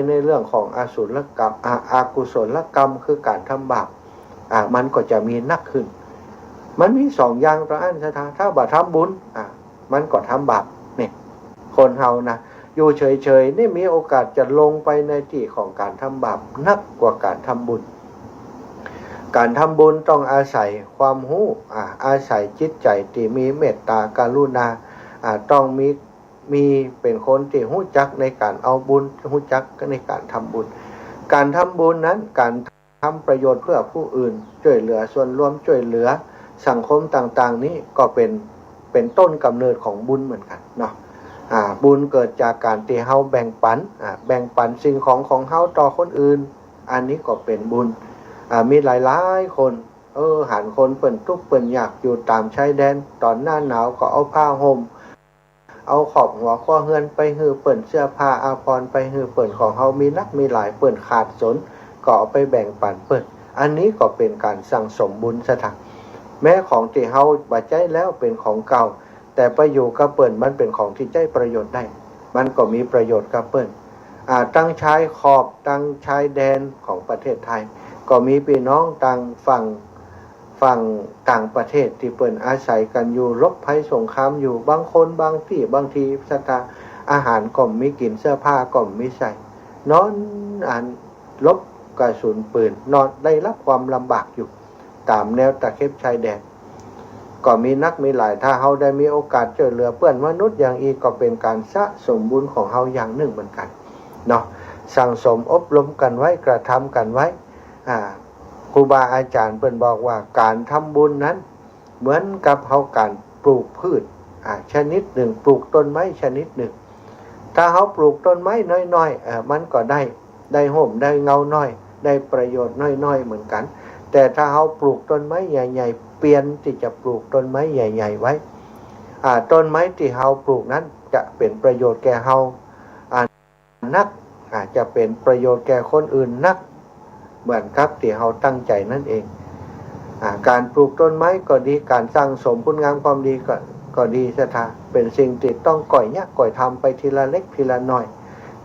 ในเรื่องของอสุรกรรม อ่า อกุศลกรรม คือก๋านทำบาป อ่า มันก็จะมีนักขึ้น มันมีสองอย่างเต้าอั้นศรัทธา ถ้าบ่ทำบุญ อ่า มันก็ทำบาป เนี่ย คนเฮานะ อยู่เฉยๆ นี่มีโอกาสจะลงไปในตี้ของก๋านทำบาปนักกว่าก๋านทำบุญ ก๋านทำบุญต้องอาศัยความฮู้ อ่า อาศัยจิตใจ๋ตี้มีเมตต๋ากรุณา อ่า ต้องมี มีเป๋นคนตี้ฮู้จักในก๋านเอาบุญ ฮู้จักในก๋านทำบุญ ก๋านทำบุญนั้น ก๋าน ทำประโยชน์เพื่อผู้อื่น จ้วยเหลือส่วนรวม จ้วยเหลือสังคมต่างๆ นี้ก็เป๋น เป๋นต้นกำเนิดของบุญเหมือนกั๋นเนาะ อ่า บุญเกิดจากก๋านตี้เฮาแบ่งปัน อ่า แบ่งปันสิ่งของของเฮาต่อคนอื่น อันนี้ก็เป๋นบุญ อ่า มีหลายๆ คน เออ หันคนเปิ้นตุ๊กข์เปิ้นยากอยู่ต๋ามชายแดน ต๋อนหน้าหนาวก็เอาผ้าห่ม เอาขอบหัวครัวเฮือนไปหื้อเปิ้น เสื้อผ้าอาภรณ์ไปหื้อเปิ้น ของเฮามีนักมีหลาย เปิ้นขาดสน ก็เอาไปแบ่งปันเปิ้น อันนี้ก็เป๋นก๋านสั่งสมบุญสถา แม้ของตี้เฮาบ่ใจ๊แล้วเป๋นของเก่า แต่ไปอยู่กับเปิ้นมันเป๋นของตี้ใจ๊ประโยชน์ได้ มันก็มีประโยชน์กับเปิ้น อ่า ตังชายขอบ ตังชายแดนของประเทศไทย ก็มีปี้น้องตังฝั่ง ฝั่งต่างประเทศตี้เปิ้นอาศัยกั๋นอยู่ หลบภัยสงครามอยู่ บางคนบางตี้ บางทีสถา อาหารก็บ่มีกิ๋น เสื้อผ้าก็บ่มีใส่ นอนอันหลบกระสุนปืน นอนได้รับความลำบากอยู่ ต๋ามแนวตะเข็บชายแดน ก็มีนักมีหลาย ถ้าเฮาได้มีโอกาสจ้วยเหลือเปื้อนมนุษย์อย่างอี้ ก็เป๋นก๋านสะสมบุญของเฮาอย่างนึ่งเหมือนกั๋นเนาะ สั่งสมอบรมกั๋นไว้ กระทำกั๋นไว้ อ่า ครูบาอาจ๋ารย์เปิ้นบอกว่าก๋านทำบุญนั้นเหมือนกับเฮาก๋านปลูกพืช อ่า ชนิดนึ่ง ปลูกต้นไม้ชนิดนึ่ง ถ้าเฮาปลูกต้นไม้น้อยๆ เอ่อ มันก็ได้ ได้ฮ่มได้เงาน้อย ได้ประโยชน์น้อยๆ เหมือนกั๋น แต่ถ้าเฮาปลูกต้นไม้ใหญ่ๆ เปียรตี้จะปลูกต้นไม้ใหญ่ๆ ไว้ อ่า ต้นไม้ตี้เฮาปลูกนั้นจะเป๋นประโยชน์แก่เฮา อ่า นัก อ่า จะเป๋นประโยชน์แก่คนอื่นนัก เหมือนกับตี้เฮาตั้งใจ๋นั่นเอง อ่า ก๋านปลูกต้นไม้ก็ดี ก๋านสั่งสมคุณงามความดีก็ ก็ดีสถา เป๋นสิ่งตี้ต้องก่อยเยียะก่อยทำไปทีละเล็กทีละน้อย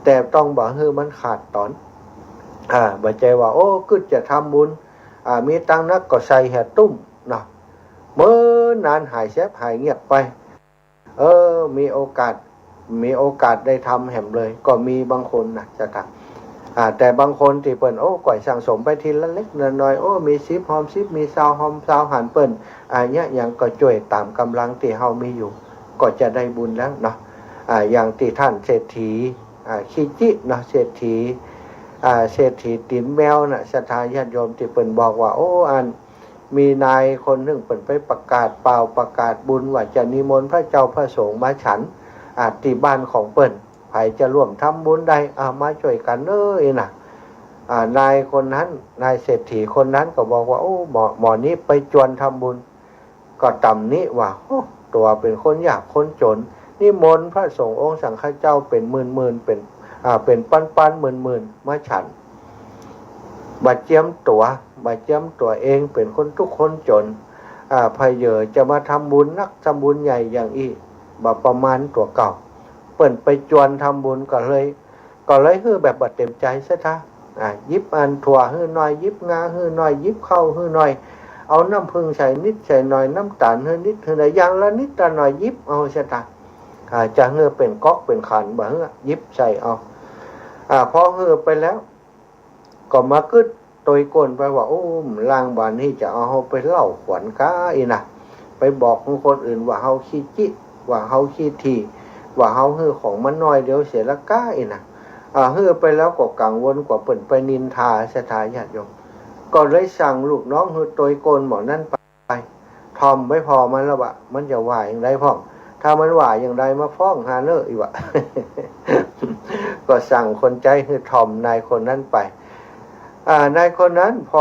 แต่ต้องบ่หื้อมันขาดต๋อน อ่า บ่ใจ้ว่า โอ้ กึ๊ดจะทำบุญ อ่า มีตังค์นักก็ใส่เหียตุ้มเนาะ เมินนานหายแซบหายเงียบไป เออ มีโอกาส มีโอกาสได้ทำแหมเลย ก็มีบางคนนะสถา อ่า แต่บางคนตี้เปิ้น โอ้ ก่อยสั่งสมไปทีละเล็กละน้อย โอ้ มีสิบฮอมสิบ มีซาวฮอมซาว หันเปิ้น อ่า เยียะหยังก็จ้วยต๋ามก๋ำลังตี้เฮามีอยู่ ก็จะได้บุญแล้วเนาะ อ่า อย่างตี้ต้านเศรษฐี อ่า คิจิเนาะ เศรษฐี อ่า เศรษฐีตี๋นแมวน่ะ สถาญาติโยม ตี้เปิ้นบอกว่า โอ้ อัน มีนายคนนึ่งเปิ้นไปประกาศ เป่าประกาศบุญว่าจะนิมนต์พระเจ้าพระสงฆ์มาฉัน อ่า ตี้บ้านของเปิ้น ใผจะร่วมทำบุญได้ อ่า มาจ้วยกั๋นเน่อ อี้น่ะ อ่า นายคนนั้น นายเศรษฐีคนนั้นก็บอกว่า โอ้ หมอ หมอนี้ไปจวนทำบุญ ก็ต๋ำหนิว่า โอ้ ตั๋วเป๋นคนยากคนจ๋น นิมนต์พระสงฆ์องค์สังฆเจ้าเป๋นหมื่นๆ เป๋น อ่า เป๋นปันๆ หมื่นๆ มาฉัน บ่เจียมตั๋ว บ่เจียมตั๋วเองเป๋นคนตุ๊กข์คนจ๋น อ่า ผะเยอจะมาทำบุญนักทำบุญใหญ่อย่างอี้ บ่ประมาณตั๋วเก่า เปิ้นไปจวนทำบุญก็เลย ก็เลยหื้อแบบบ่เต็มใจ๋สถา อ่า หยิบอันถั่วหื้อหน่อย หยิบงาหื้อหน่อย หยิบข้าวหื้อหน่อย เอาน้ำผึ้งใส่นิดใส่หน่อย น้ำต๋าลหื้อนิดหื้อหน่อย อย่างละนิดละหน่อย หยิบเอาสถา อ่า จะหื้อเป๋นก๊อกเป๋นขันบ่หื้อ หยิบใส่เอา อ่า พอหื้อไปแล้ว ก็มากึ๊ดโตยก้นไปว่า โอ้ ลางบ่านี้จะเอาเฮาไปเล่าขวัญก้าอี้น่ะ ไปบอกหื้อคนอื่นว่าเฮาขี้จิ ว่าเฮาขี้ถี่ ว่าเฮาหื้อของมันน้อยเดียวเสียละก้าอี้น่ะ อ่า หื้อไปแล้วก็กังวลกว่าเปิ้นไปนินทาสถาญาติโยม ก็เลยสั่งลูกน้องหื้อโตยก้นหม่องนั้นไป ถ่อมไว้ผ่อมันแล้ววะ มันจะว่าอย่างใดพ่อง ถ้ามันว่าอย่างใดมาฟ้องหาเน่อ อี้วะ ก็สั่งคนใจ๊หื้อถ่อมนายคนนั้นไป อ่า นายคนนั้นพอ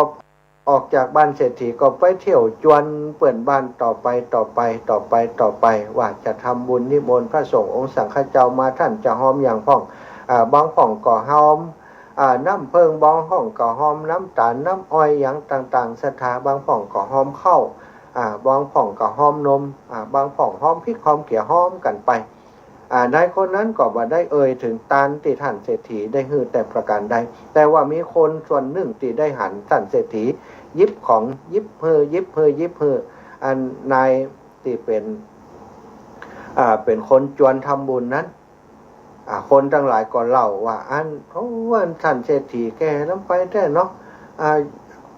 ออกจากบ้านเศรษฐีก็ไปเที่ยวจวนเปื้อนบ้านต่อไป ต่อไป ต่อไป ต่อไป ว่าจะทำบุญนิมนต์พระสงฆ์องค์สังฆเจ้ามา ต้านจะฮอมหยังพ่อง อ่า บางพ่องก็ฮอม อ่า น้ำผึ้ง บางพ่องก็ฮอมน้ำต๋าล น้ำอ้อยหยังต่างๆ สถา บางพ่องก็ฮอมข้าว อ่า บางพ่องก็ฮอมนม อ่า บางพ่องฮอมพริกฮอมเกลือฮอมกั๋นไป อ่า นายคนนั้นก็บ่ได้เอ่ยเถิงตานตี้ต้านเศรษฐีได้หื้อแต่ประการใด แต่ว่ามีคนส่วนนึ่งตี้ได้หันต้านเศรษฐีหยิบของ หยิบหื้อ หยิบหื้อ หยิบหื้อ อันนายตี้เป๋น อ่า เป๋นคนจวนทำบุญนั้น อ่า คนตังหลายก็เล่าว่า อัน โอ้ อันต้านเศรษฐีแก่ล้ำไปแต๊เนาะ อ่า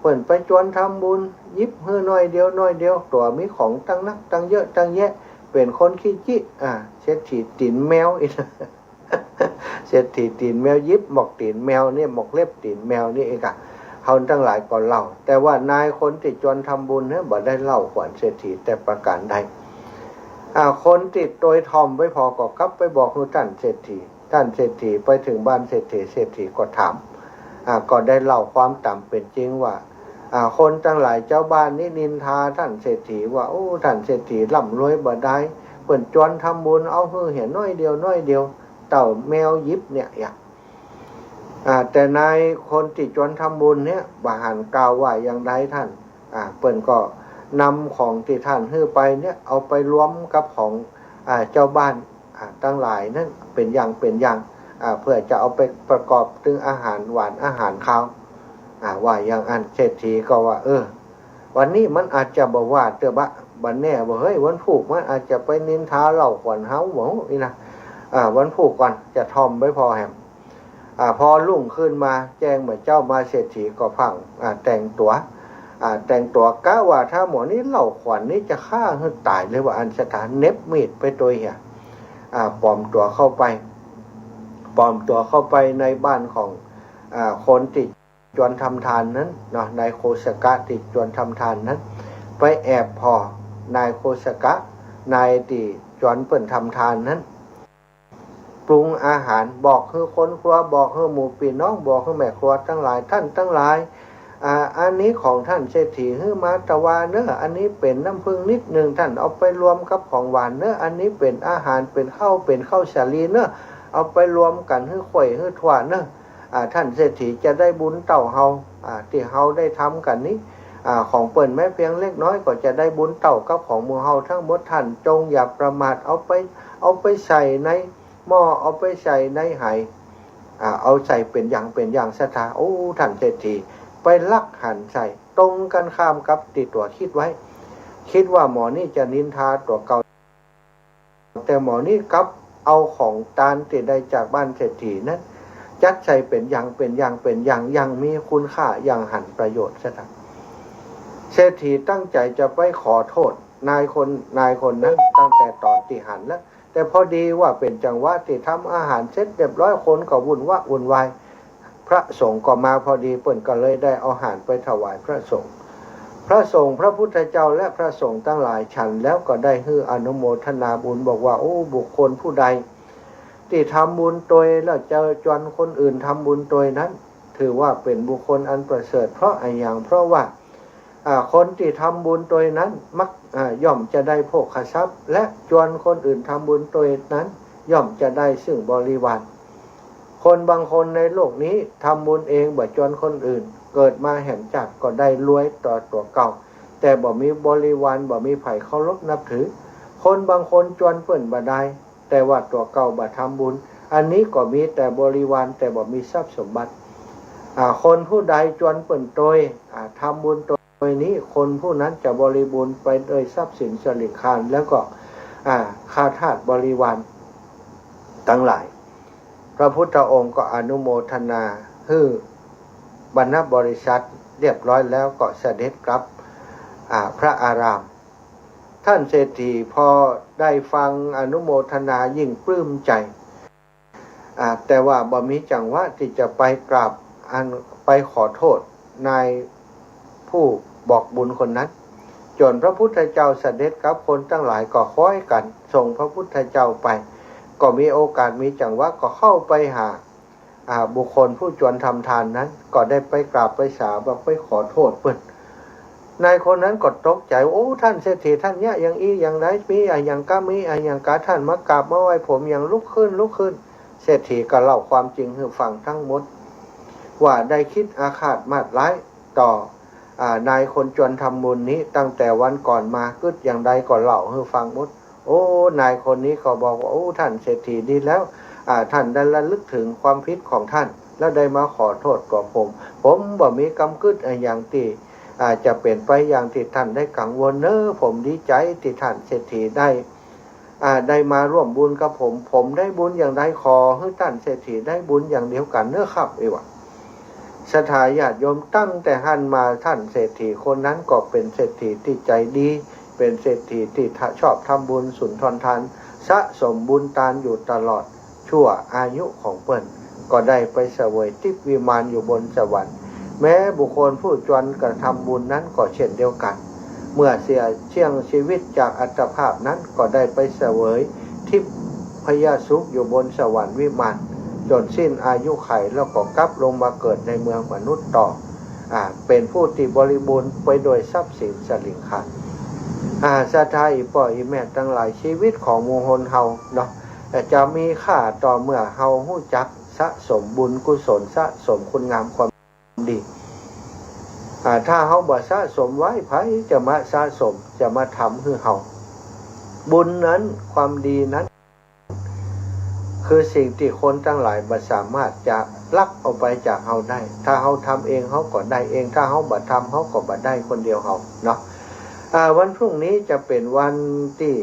เปิ้นไปจวนทำบุญ หยิบหื้อหน้อยเดียวหน้อยเดียว ตั๋วมีของตังนักตังเยอะตังแยะ เป๋นคนขี้จิ อ่า เศรษฐีตี๋นแมวอี้ เศรษฐีตี๋นแมว หยิบหมอกตี๋นแมวนี่ หมอกเล็บตี๋นแมวนี่เองอะ เฮาตังหลายก็เล่า แต่ว่านายคนตี้จวนทำบุญเนี่ยบ่ได้เล่าขวัญเศรษฐีแต่ประการใด อ่า คนตี้ตวยถ่อมไว้ผ่อก็กลับไปบอกหื้อต้านเศรษฐี ต้านเศรษฐีไปเถิงบ้านเศรษฐี เศรษฐีก็ถาม อ่า ก็ได้เล่าความต๋ามเป๋นจริงว่า อ่า คนตังหลายจาวบ้านนี้นินทาต้านเศรษฐีว่า โอ้ ต้านเศรษฐีร่ำรวยบ่ดาย เปิ้นจวนทำบุญเอาหื้อเหียน้อยเดียวน้อยเดียว เต้าแมวหยิบเนี่ย อ่า แต่นายคนตี้จวนทำบุญเนี่ยบ่หันกล่าวว่าอย่างใดต้าน อ่า เปิ้นก็นำของตี้ต้านหื้อไปเนี่ยเอาไปรวมกับของ อ่า จาวบ้าน อ่า ตังหลายนั้นเป๋นอย่างเป๋นอย่าง อ่า เปื้อจะเอาไปประกอบเถิงอาหารหวานอาหารคาว อ่า ว่าอย่างอั้น เศรษฐีก็ว่า เออ วันนี้มันอาจจะบ่ว่าเตื้อบ่ะ บ่แน่บ่า เฮ้ย วันพูกมันอาจจะไปนินทาเล่าขวัญเฮาบ่อี้นะ อ่า วันพูกก่อนจะถ่อมไปผ่อแหม อ่า พอรุ่งขึ้นมาแจ้งเมื่อเจ๊ามา เศรษฐีก็พร่าง อ่า แต่งตั๋ว อ่า แต่งตั๋วกะว่าถ้าหมอนี้เล่าขวัญนี้จะฆ่าหื้อต๋ายเลยว่าอั้น สถานเหน็บมีดไปตวยเหีย อ่า ปลอมตั๋วเข้าไป ปลอมตั๋วเข้าไปในบ้านของ อ่า คนตี้จวนทำทานนั้นเนาะ นายโคสกะตี้จวนทำทานนั้น ไปแอบผ่อ นายโคสกะ นายตี้จวนเปิ้นทำทานนั้น ปรุงอาหาร บอกหื้อคนครัว บอกหื้อหมู่ปี้น้อง บอกหื้อแม่ครัวตังหลาย ต้านตังหลาย อ่า อันนี้ของต้านเศรษฐีหื้อมาตะวาเน่อ อันนี้เป๋นน้ำผึ้งนิดนึ่ง ต้านเอาไปรวมกับของหวานเน่อ อันนี้เป๋นอาหาร เป๋นข้าว เป๋นข้าวสาลีเน่อ เอาไปรวมกั๋นหื้อค่อยหื้อทั่วเน่อ อ่า ต้านเศรษฐีจะได้บุญเต้าเฮา อ่า ตี้เฮาได้ทำกั๋นนี้ อ่า ของเปิ้นแม้เพียงเล็กน้อยก็จะได้บุญเต้ากับของหมู่เฮาตังหมด ต้านจงอย่าประมาท เอาไป เอาไปใส่ในหม้อ เอาไปใส่ในไห อ่า เอาใส่เป๋นอย่างเป๋นอย่างศรัทธา โอ้ ต้านเศรษฐีไปลักหันใส่ ตรงกั๋นข้ามกับตี้ตั๋วกึ๊ดไว้ กึ๊ดว่าหมอนี้จะนินทาตั๋วเก่า แต่หมอนี้กลับเอาของตานตี้ได้จากบ้านเศรษฐีนั้น จัดใส่เป๋นอย่างเป๋นอย่างเป๋นอย่าง อย่างมีคุณค่า อย่างหันประโยชน์ซะตัง เศรษฐีตั้งใจ๋จะไปขอโต้ษนายคน นายคนนั้นตั้งแต่ต๋อนตี้หันแล้ว แต่พอดีว่าเป๋นจังหวะตี้ทำอาหารเสร็จเรียบร้อย คนก็วุ่นวะวุ่นวาย พระสงฆ์ก็มาพอดี เปิ้นก็เลยได้เอาอาหารไปถวายพระสงฆ์ พระสงฆ์ พระพุทธเจ้าและพระสงฆ์ตังหลายฉันแล้วก็ได้หื้ออนุโมทนาบุญ บอกว่า โอ้ บุคคลผู้ใดตี้ทำบุญตวยแล้วจะจวนคนอื่นทำบุญตวยนั้น ถือว่าเป๋นบุคคลอันประเสริฐ เพราะอะหยัง เพราะว่า อ่า คนตี้ทำบุญตวยนั้นมัก อ่า ย่อมจะได้โภคทรัพย์ และจวนคนอื่นทำบุญตวยนั้นย่อมจะได้ซึ่งบริวาร คนบางคนในโลกนี้ทำบุญเองบ่จวนคนอื่น เกิดมาแหมจาติก็ได้รวยต่อตั๋วเก่า แต่บ่มีบริวาร บ่มีใผเคารพนับถือ คนบางคนจวนเปิ้นบ่ดาย แต่ว่าตั๋วเก่าบ่ทำบุญ อันนี้ก็มีแต่บริวาร แต่บ่มีทรัพย์สมบัติ อ่า คนผู้ใดจวนเปิ้นตวย อ่า ทำบุญตวยนี้ คนผู้นั้นจะบริบูรณ์ไปด้วยทรัพย์สินสริงคาร แล้วก็ อ่า ข้าทาสบริวารตังหลาย พระพุทธองค์ก็อนุโมทนาหื้อบรรณบริษัทเรียบร้อยแล้วก็เสด็จกลับ อ่า พระอาราม ต้านเศรษฐีพอได้ฟังอนุโมทนายิ่งปลื้มใจ๋ อ่า แต่ว่าบ่มีจังหวะตี้จะไปกราบ อัน ไปขอโต้ษนายผู้บอกบุญคนนั้น จ๋นพระพุทธเจ้าเสด็จกลับ คนตังหลายก็ค้อยกั๋นส่งพระพุทธเจ้าไป ก็มีโอกาสมีจังหวะก็เข้าไปหา อ่า บุคคลผู้จวนทำทานนั้น ก็ได้ไปกราบไปสาบไปขอโต้ษเปิ้น นายคนนั้นก็ตกใจ๋ โอ้ ต้านเศรษฐี ต้านเยียะอย่างอี้อย่างใด มีอะหยังกา มีอะหยังกา ต้านมากราบมาไหว้ผมหยัง ลุกขึ้น ลุกขึ้น เศรษฐีก็เล่าความจริงหื้อฟังตังหมด ว่าได้กึ๊ดอาฆาตมาดร้ายต่อ อ่า นายคนจวนทำบุญนี้ ตั้งแต่วันก่อนมากึ๊ดอย่างใดก็เล่าหื้อฟังหมด โอ้ นายคนนี้ก็บอกว่า โอ้ ต้านเศรษฐี ดีแล้ว อ่า ต้านได้ระลึกเถิงความผิดของต้าน แล้วได้มาขอโต้ษกับผม ผมบ่มีกำกึ๊ดอะหยังตี้ อ่า จะเป๋นไปอย่างตี้ต้านได้กังวลเน่อ ผมดีใจ๋ตี้ต้านเศรษฐีได้ อ่า ได้มาร่วมบุญกับผม ผมได้บุญอย่างใดขอหื้อต้านเศรษฐีได้บุญอย่างเดียวกั๋นเน่อครับ เอวะ ศรัทธาญาติโยม ตั้งแต่หั้นมาต้านเศรษฐีคนนั้นก็เป๋นเศรษฐีตี้ใจ๋ดี เป๋นเศรษฐีตี้ชอบทำบุญสุนทรทาน สะสมบุญตานอยู่ตลอดชั่วอายุของเปิ้น ก็ได้ไปเสวยทิพย์วิมานอยู่บนสวรรค์ แม้บุคคลผู้จวนกระทำบุญนั้นก็เช่นเดียวกั๋น เมื่อเสียเสี้ยงชีวิตจากอัตภาพนั้นก็ได้ไปเสวยทิพยสุขอยู่บนสวรรค์วิมาน จ๋นสิ้นอายุขัยแล้วก็กลับลงมาเกิดในเมืองมนุษย์ต่อ อ่า เป๋นผู้ตี้บริบูรณ์ไปโดยทรัพย์สินสลิงคาร อ่า ศรัทธาอี่ป้ออี่แม่ตังหลาย ชีวิตของหมู่คนเฮาเนาะ จะมีค่าต่อเมื่อเฮาฮู้จักสะสมบุญกุศล สะสมคุณงามความดี อ่า ถ้าเฮาบ่สะสมไว้ ใผจะมาสะสม จะมาทำหื้อเฮา บุญนั้น ความดีนั้น คือสิ่งตี้คนตังหลายบ่สามารถจะลักเอาไปจากเฮาได้ ถ้าเฮาทำเองเฮาก็ได้เอง ถ้าเฮาบ่ทำเฮาก็บ่ได้คนเดียวเฮาเนาะ อ่า วันพรุ่งนี้จะเป๋นวันตี้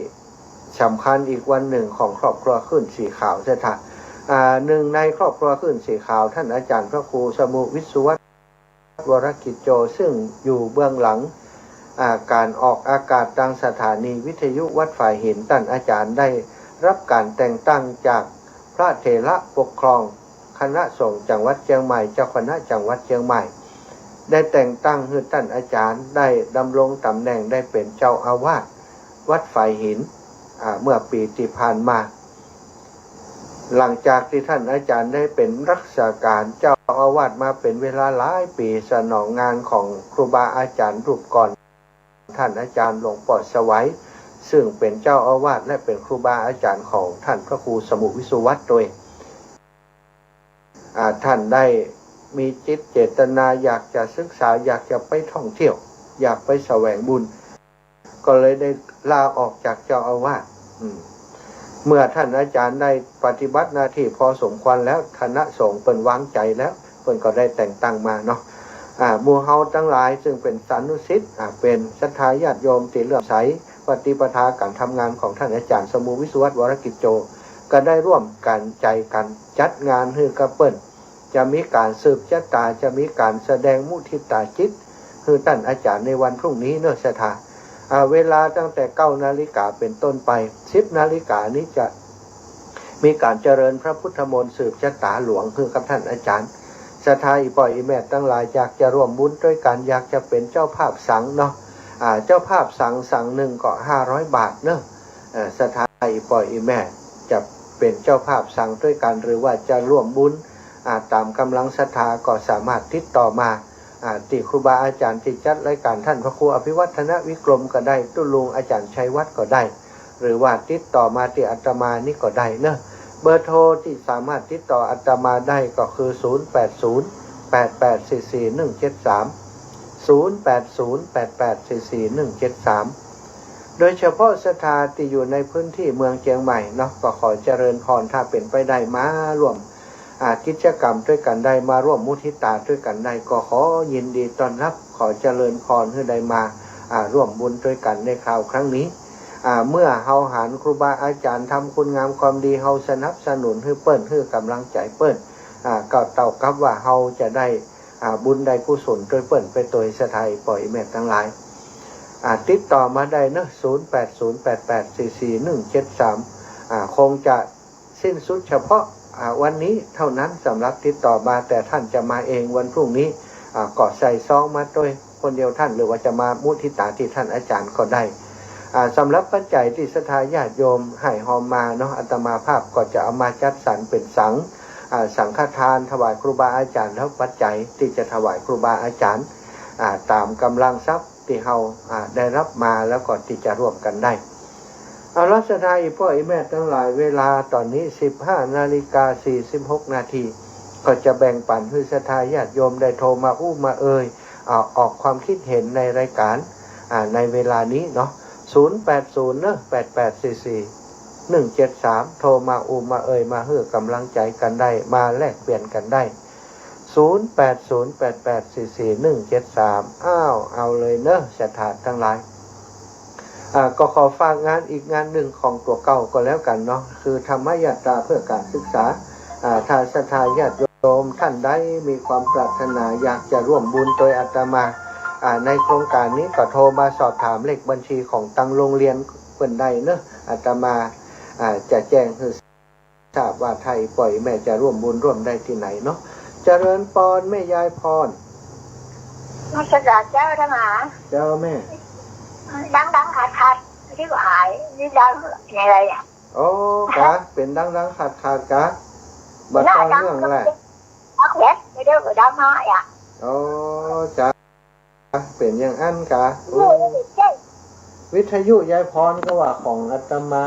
สำคัญอีกวันนึ่งของครอบครัวคลื่นสีขาว ศรัทธา อ่า นึ่งในครอบครัวคลื่นสีขาว ท่านอาจ๋ารย์พระครูสมุห์วิศวัตร วรกิจโจ ซึ่งอยู่เบื้องหลัง อ่า ก๋านออกอากาศตางสถานีวิทยุวัดฝายหิน ต้านอาจ๋ารย์ได้ฮับก๋านแต่งตั้งจากพระเถระปกครองคณะสงฆ์จังหวัดเจียงใหม่ เจ้าคณะจังหวัดเจียงใหม่ ได้แต่งตั้งหื้อต้านอาจ๋ารย์ได้ดำรงต๋ำแหน่งได้เป๋นเจ้าอาวาสวัดฝายหิน อ่า เมื่อปี๋ตี้ผ่านมา หลังจากตี้ต้านอาจ๋ารย์ได้เป๋นรักษาก๋านเจ้าอาวาสมาเป๋นเวลาหลายปี๋ สนองงานของครูบาอาจ๋ารย์รูปก่อน ต้านอาจ๋ารย์หลวงป้อสวัย ซึ่งเป๋นเจ้าอาวาสและเป๋นครูบาอาจ๋ารย์ของต้านพระครูสมุห์วิศวัตรตวย อ่า ต้านได้มีจิตเจตนาอยากจะศึกษา อยากจะไปท่องเที่ยว อยากไปแสวงบุญ ก็เลยได้ลาออกจากเจ้าอาวาส อืม เมื่อต้านอาจ๋ารย์ได้ปฏิบัติหน้าตี้พอสมควรแล้ว คณะสงฆ์เปิ้นวางใจ๋แล้ว เปิ้นก็ได้แต่งตั้งมาเนาะ อ่า หมู่เฮาตังหลายซึ่งเป๋นสานุศิษย์ อ่า เป๋นศรัทธาญาติโยมตี้เลื่อมใสปฏิปทาก๋านทำงานของต้านอาจ๋ารย์สมุห์วิศวัตร วรกิจโจ ก็ได้ร่วมกั๋นใจ๋กั๋นจัดงานหื้อกับเปิ้น จะมีก๋านสืบชะตา จะมีก๋านแสดงมุทิตาจิตหื้อต้านอาจ๋ารย์ในวันพรุ่งนี้เนาะ ศรัทธา อ่า เวลาตั้งแต่เก้านาฬิกาเป๋นต้นไป สิบนาฬิกานี้จะมีก๋านเจริญพระพุทธมนต์สืบชะตาหลวงหื้อกับต้านอาจ๋ารย์ ศรัทธาอี่ป้ออี่แม่ตังหลาย อยากจะร่วมบุญตวยกั๋น อยากจะเป๋นเจ้าภาพสังเนาะ อ่า เจ้าภาพสัง สังนึ่งก็ห้าร้อยบาทเนาะ เอ่อ ศรัทธาอี่ป้ออี่แม่จะเป๋นเจ้าภาพสังตวยกั๋น หรือว่าจะร่วมบุญ อ่า ต๋ามก๋ำลังศรัทธาก็สามารถติดต่อมา อ่า ตี้ครูบาอาจ๋ารย์ตี้จัดรายก๋าน ต้านพระครูอภิวัฒนวิกรมก็ได้ ตุ๊ลุงอาจ๋ารย์ชัยวัฒน์ก็ได้ หรือว่าติดต่อมาตี้อาตมานี่ก็ได้เนาะ เบอร์โทรตี้สามารถติดต่ออาตมาได้ก็คือ ศูนย์แปดศูนย์ แปดแปดสี่สี่หนึ่งเจ็ดสาม ศูนย์แปดศูนย์ แปดแปดสี่สี่หนึ่งเจ็ดสาม โดยเฉพาะศรัทธาตี้อยู่ในพื้นตี้เมืองเจียงใหม่เนาะ ก็ขอเจริญพร ถ้าเป๋นไปได้มาร่วม อ่า กิจกรรมตวยกั๋นได้ มาร่วมมุทิตาตวยกั๋นได้ ก็ขอยินดีต้อนฮับ ขอเจริญพรหื้อได้มา อ่า ร่วมบุญตวยกั๋นในคราวครั้งนี้ อ่า เมื่อเฮาหันครูบาอาจ๋ารย์ทำคุณงามความดี เฮาสนับสนุนหื้อเปิ้น หื้อก๋ำลังใจ๋เปิ้น อ่า ก็เต้ากับว่าเฮาจะได้ อ่า บุญได้กุศลตวยเปิ้นไปตวย ศรัทธาอี่ป้ออี่แม่ตังหลาย อ่า ติดต่อมาได้เนาะ ศูนย์แปดศูนย์ แปดแปดสี่สี่หนึ่งเจ็ดสาม อ่า คงจะสิ้นสุดเฉพาะ อ่า วันนี้เท่านั้นสำหรับติดต่อมา แต่ต้านจะมาเองวันพรุ่งนี้ อ่า ก็ใส่ซองมาตวยคนเดียวต้าน หรือว่าจะมามุทิตาตี้ต้านอาจ๋ารย์ก็ได้ อ่า สำหรับปัจจัยตี้ศรัทธาญาติโยมให้ฮอมมาเนาะ อาตมาภาพก็จะเอามาจัดสรรเป๋นสัง อ่า สังฆทานถวายครูบาอาจ๋ารย์ แล้วปัจจัยตี้จะถวายครูบาอาจ๋ารย์ อ่า ต๋ามก๋ำลังทรัพย์ตี้เฮา อ่า ได้ฮับมา แล้วก็ตี้จะร่วมกั๋นได้ เอาละ ศรัทธาอี่ป้ออี่แม่ตังหลาย เวลาต๋อนนี้ สิบห้านาฬิกาสี่สิบหกนาที ก็จะแบ่งปั๋นหื้อศรัทธาญาติโยมได้โทรมาอู้มาเอ่ย อ่า ออกความคิดเห็นในรายก๋าน อ่า ในเวลานี้เนาะ ศูนย์แปดศูนย์เนาะ แปดแปดสี่สี่หนึ่งเจ็ดสาม โทรมาอู้มาเอ่ย มาหื้อก๋ำลังใจ๋กั๋นได้ มาแลกเปลี่ยนกั๋นได้ ศูนย์แปดศูนย์ แปดแปดสี่สี่หนึ่งเจ็ดสาม อ้าว เอาเลยเนาะ ศรัทธาตังหลาย อ่า ก็ขอฝากงานอีกงานนึ่งของตั๋วเก่าก็แล้วกั๋นเนาะ คือธรรมยาตราเพื่อการศึกษา อ่า ถ้าศรัทธาญาติโยมต้านใดมีความปรารถนาอยากจะร่วมบุญตวยอาตมา อ่า ในโครงก๋านนี้ก็โทรมาสอบถามเลขบัญชีของตางโฮงเฮียนเปิ้นได้เนาะ อาตมา อ่า จะแจ้งหื้อ ทราบว่าถ้าอี่ป้ออี่แม่จะร่วมบุญร่วมได้ตี้ไหนเนาะ เจริญปอนแม่ยายพร นมัสก๋านเจ้าอาตมา เจ้าแม่ ดังๆ ขาดๆ ไม่ได้หาย นี่ดังยังไงอะ โอ้ กะ เป๋นดังๆ ขาดๆ กะ บ่ต่อเนื่องแหละ ดังๆ เดี๋ยวก็ดังหายอะ โอ้ จ้ะ เป๋นอย่างอั้นกะ โอ้ วิทยุยายพรก็ว่าของอาตมา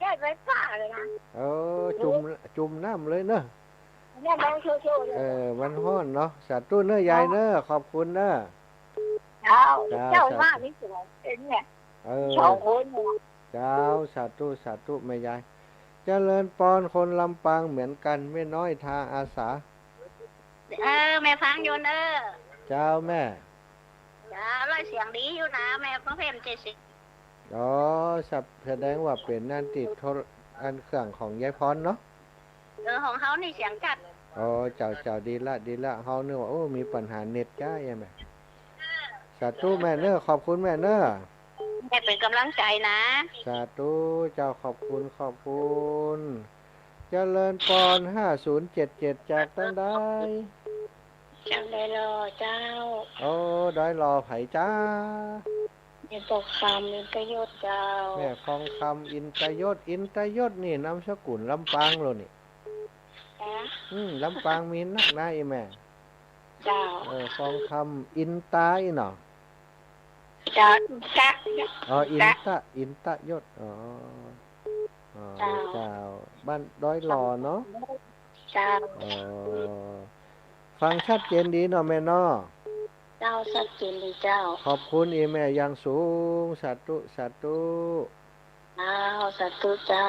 ได้ไฟฟ้าเลยนะ เออ จุ่ม จุ่มน้ำเลยเนอะ เนี่ยลองโชว์ๆ เลย เออ มันฮ้อนเนาะ สาธุเนอะยายเนอะ ขอบคุณเนอะ เจ้า เจ้า เจ้า สาธุ ว่านี่สวย เห็นเนี่ย เออ สองคนเนี่ย เจ้า สาธุ สาธุ แม่ยาย เจริญปอน คนลำปางเหมือนกั๋น แม่น้อยทาอาสา เออ แม่ฟังอยู่เนอะ เจ้าแม่ เจ้า แล้วเสียงดีอยู่นะ แม่ฟังเพลงเจ็ดสิบ อ๋อ สับ แสดงว่าเป๋นอันติดโทร อันเครื่องของยายพรเนาะ เออ ของเฮานี่เสียงจัด อ๋อ เจ้า เจ้า ดีละ ดีละ เฮานึกว่า โอ้ มีปัญหาเน็ตจ้า ใช่ไหม สาธุแม่เนอะ ขอบคุณแม่เนอะ แม่เป๋นก๋ำลังใจ๋นะ สาธุเจ้า ขอบคุณ ขอบคุณ เจริญปอน ห้าศูนย์เจ็ดเจ็ด จากตังใด จากดอยหล่อเจ้า โอ้ ดอยหล่อใผจ้า แม่ทองคำ อินตยศเจ้า แม่ทองคำ อินตยศ อินตยศนี่นามสกุลลำปางโลนี่ จ้ะ อืม ลำปางมีนักนะอีแม่ เจ้า เออ ทองคำ อินตาอีเนาะ เจ้า อินตะ อ๋อ อินตะ อินตะยศ อ๋อ อ๋อ เจ้า เจ้า บ้านดอยหล่อเนาะ เจ้า อ๋อ ฟังชัดเจนดีเนาะแม่เนาะ เจ้า ชัดเจนดีเจ้า ขอบคุณอีแม่อย่างสูง สาธุ สาธุ เจ้า สาธุเจ้า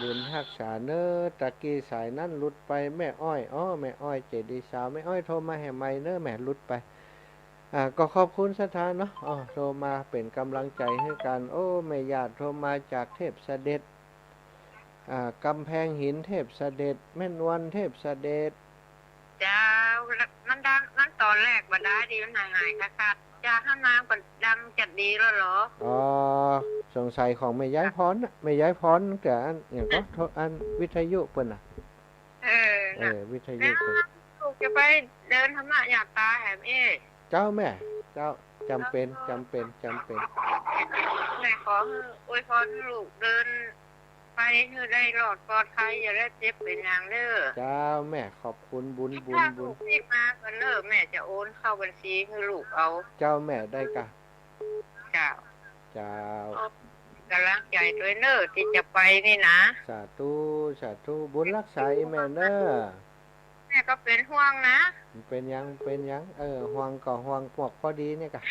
บุญฮักษาเนอะ ตะกี้สายนั้นหลุดไป แม่อ้อย อ๋อ แม่อ้อยเจดีย์ซาว แม่อ้อยโทรมาแหมใหม่เนอะ แหมหลุดไป อ่า ก็ขอบคุณศรัทธาเนาะ อ๋อ โทรมาเป๋นก๋ำลังใจ๋หื้อกั๋น โอ้ แม่หยาดโทรมาจากเทพเสด็จ อ่า กำแพงหินเทพเสด็จ แม่นวลเทพเสด็จ เจ้า มันดัง มันต๋อนแรกบ่ได้ดี มันหายๆ ขาดๆ จากหั้นมาก็ดังจัดดีแล้วเหรอ อ๋อ สงสัยของแม่ยายพรน่ะ แม่ยายพรตั้งแต่อัน อย่างก็โทร อันวิทยุเปิ้นน่ะ เออ เออ น่ะ วิทยุเปิ้น ลูกจะไปเดินธรรมยาตราแหมเอ้ย เจ้าแม่ เจ้า จ๋ำเป๋น จ๋ำเป๋น จ๋ำเป๋น แม่ขอหื้ออวยพรหื้อลูกเดิน ไปหื้อได้รอดปลอดภัย อย่าได้เจ็บเป๋นหยังเด้อ เจ้าแม่ ขอบคุณ บุญ บุญ ถ้าลูก บุญ รีบมาก่อนเนอะ แม่จะโอนเข้าบัญชีหื้อลูกเอา เจ้าแม่ ได้กะ เจ้า เจ้า ก๋ำลังใจ๋ตวยเนอะ ตี้จะไปนี่นะ สาธุ สาธุ บุญฮักษาอีแม่เนอะ แม่ก็เป๋นห่วงนะ บ่เป๋นหยัง บ่เป๋นหยัง เออ ห่วงก็ห่วงพวกพอดีเนี่ยกะ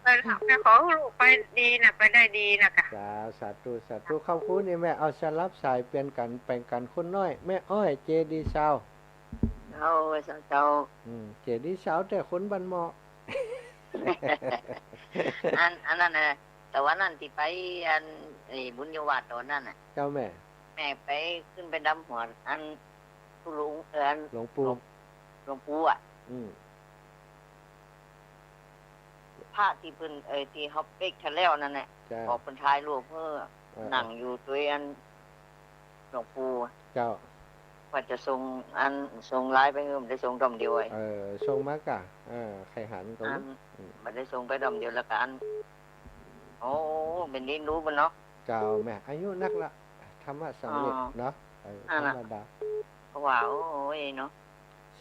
เออ แม่ขอหื้อลูกไปดีนะ ไปได้ดีนะกะ เจ้า สาธุ สาธุ ขอบคุณอีแม่ เอาสลับสายเปลี่ยนกั๋น แป๋งกั๋นคนน้อย แม่อ้อยเจดีย์ซาว เจ้า เจ้า อืม เจดีย์ซาวแต่คนบ้านหม้อ อัน อันนั้นน่ะ แต่วันนั้นตี้ไป อัน ไอ้บุญญาวาสต๋อนนั้นน่ะ เจ้าแม่ แม่ไป ขึ้นไปดำหัว อัน หลวง เอ่อ อัน หลวงปู่ หลวง หลวงปู่อะ อืม พระตี้เปิ้น เอ่อ ตี้เฮาเป๊กเถิดแล้วนั่นแหละ เจ้า ก็เปิ้นถ่ายรูปหื้อ เออ นั่งอยู่ตวยอันหลวงปู่ เจ้า ว่าจะส่งอัน ส่งไลน์ไปหื้อ บ่ได้ส่งต้อมเดียวไอ้ เออ ส่งมาก่ะ เออ ใค่หันก็ อัน อืม บ่ได้ส่งไปต้อมเดียวแล้วก็อัน โอ้ เป๋นตี้ฮู้เปิ้นเนาะ เจ้า แม่ อายุนักละ ธรรมะสำเร็จ อ๋อ เนาะ เออ นั่นน่ะ ธรรมดา เพราะว่า โอ้ย เนาะ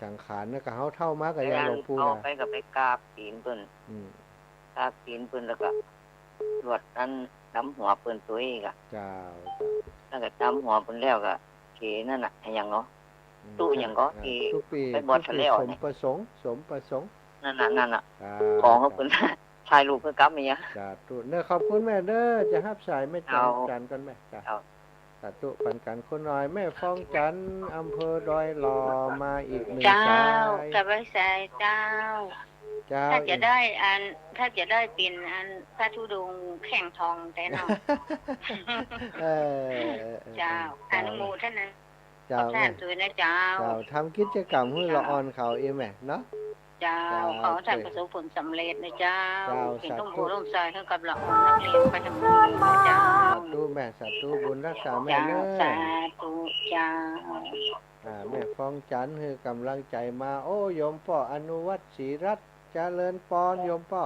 สังขารเนี่ยก็เฮาเฒ่ามาก็ยังหลวงปู่ เอา นะ ไปก็ไปกราบตี๋นเปิ้น อืม กราบตี๋นเปิ้นแล้วก็ลวดอันตำหัวเปิ้นตวยก่ะ เจ้า แล้วก็ตำหัวเปิ้นแล้วก็ เขนั่นน่ะ อะหยังเนาะ อืม ตุ๊อะหยังก็ เอ่อ ตี้ ตุ๊ปี ไปบวช ตุ๊ปี แล้ว สม เนี่ย ประสงค์ สมประสงค์ นั่นน่ะ นั่นน่ะ อ่า ของเปิ้น เจ้า ถ่ายรูปหื้อกับเมีย สาธุ เน้อ ขอบคุณแม่เน้อ จะฮับสายแม่จอม เจ้า จันทร์ก่อนแม่ จ้ะ เจ้า สาธุปันกั๋น คุณน้อย แม่ฟองจันทร์ อำเภอดอยหล่อ มาอีกหนึ่ง เจ้า สาย กราบไหว้สาเจ้า เจ้า ถ้าจะได้อัน ถ้าจะได้เป๋นอันพระธุดงค์แข้งทองแต๊เนาะ เออ เออ เออ เจ้า เจ้า อนุโมทนา เจ้า ขอสาธุนะเจ้า เจ้า ทำกิจกรรมหื้อละอ่อนเขาอีกแม่เนาะ เจ้า เจ้า ขอท่านประสบผลสำเร็จนะเจ้า เจ้า เป๋นต้นโพธิ์ต้นไทรหื้อกับละอ่อนนักเรียนไปตลอดนะเจ้า สาธุแม่ สาธุ บุญฮักษาแม่เน้อ เจ้า สาธุเจ้า อ่า แม่ฟองจันทร์หื้อกำลังใจ๋มา โอ้ โยมป้ออนุวัฒน์ ศรีรัตน์ เจริญปอน โยมป้อ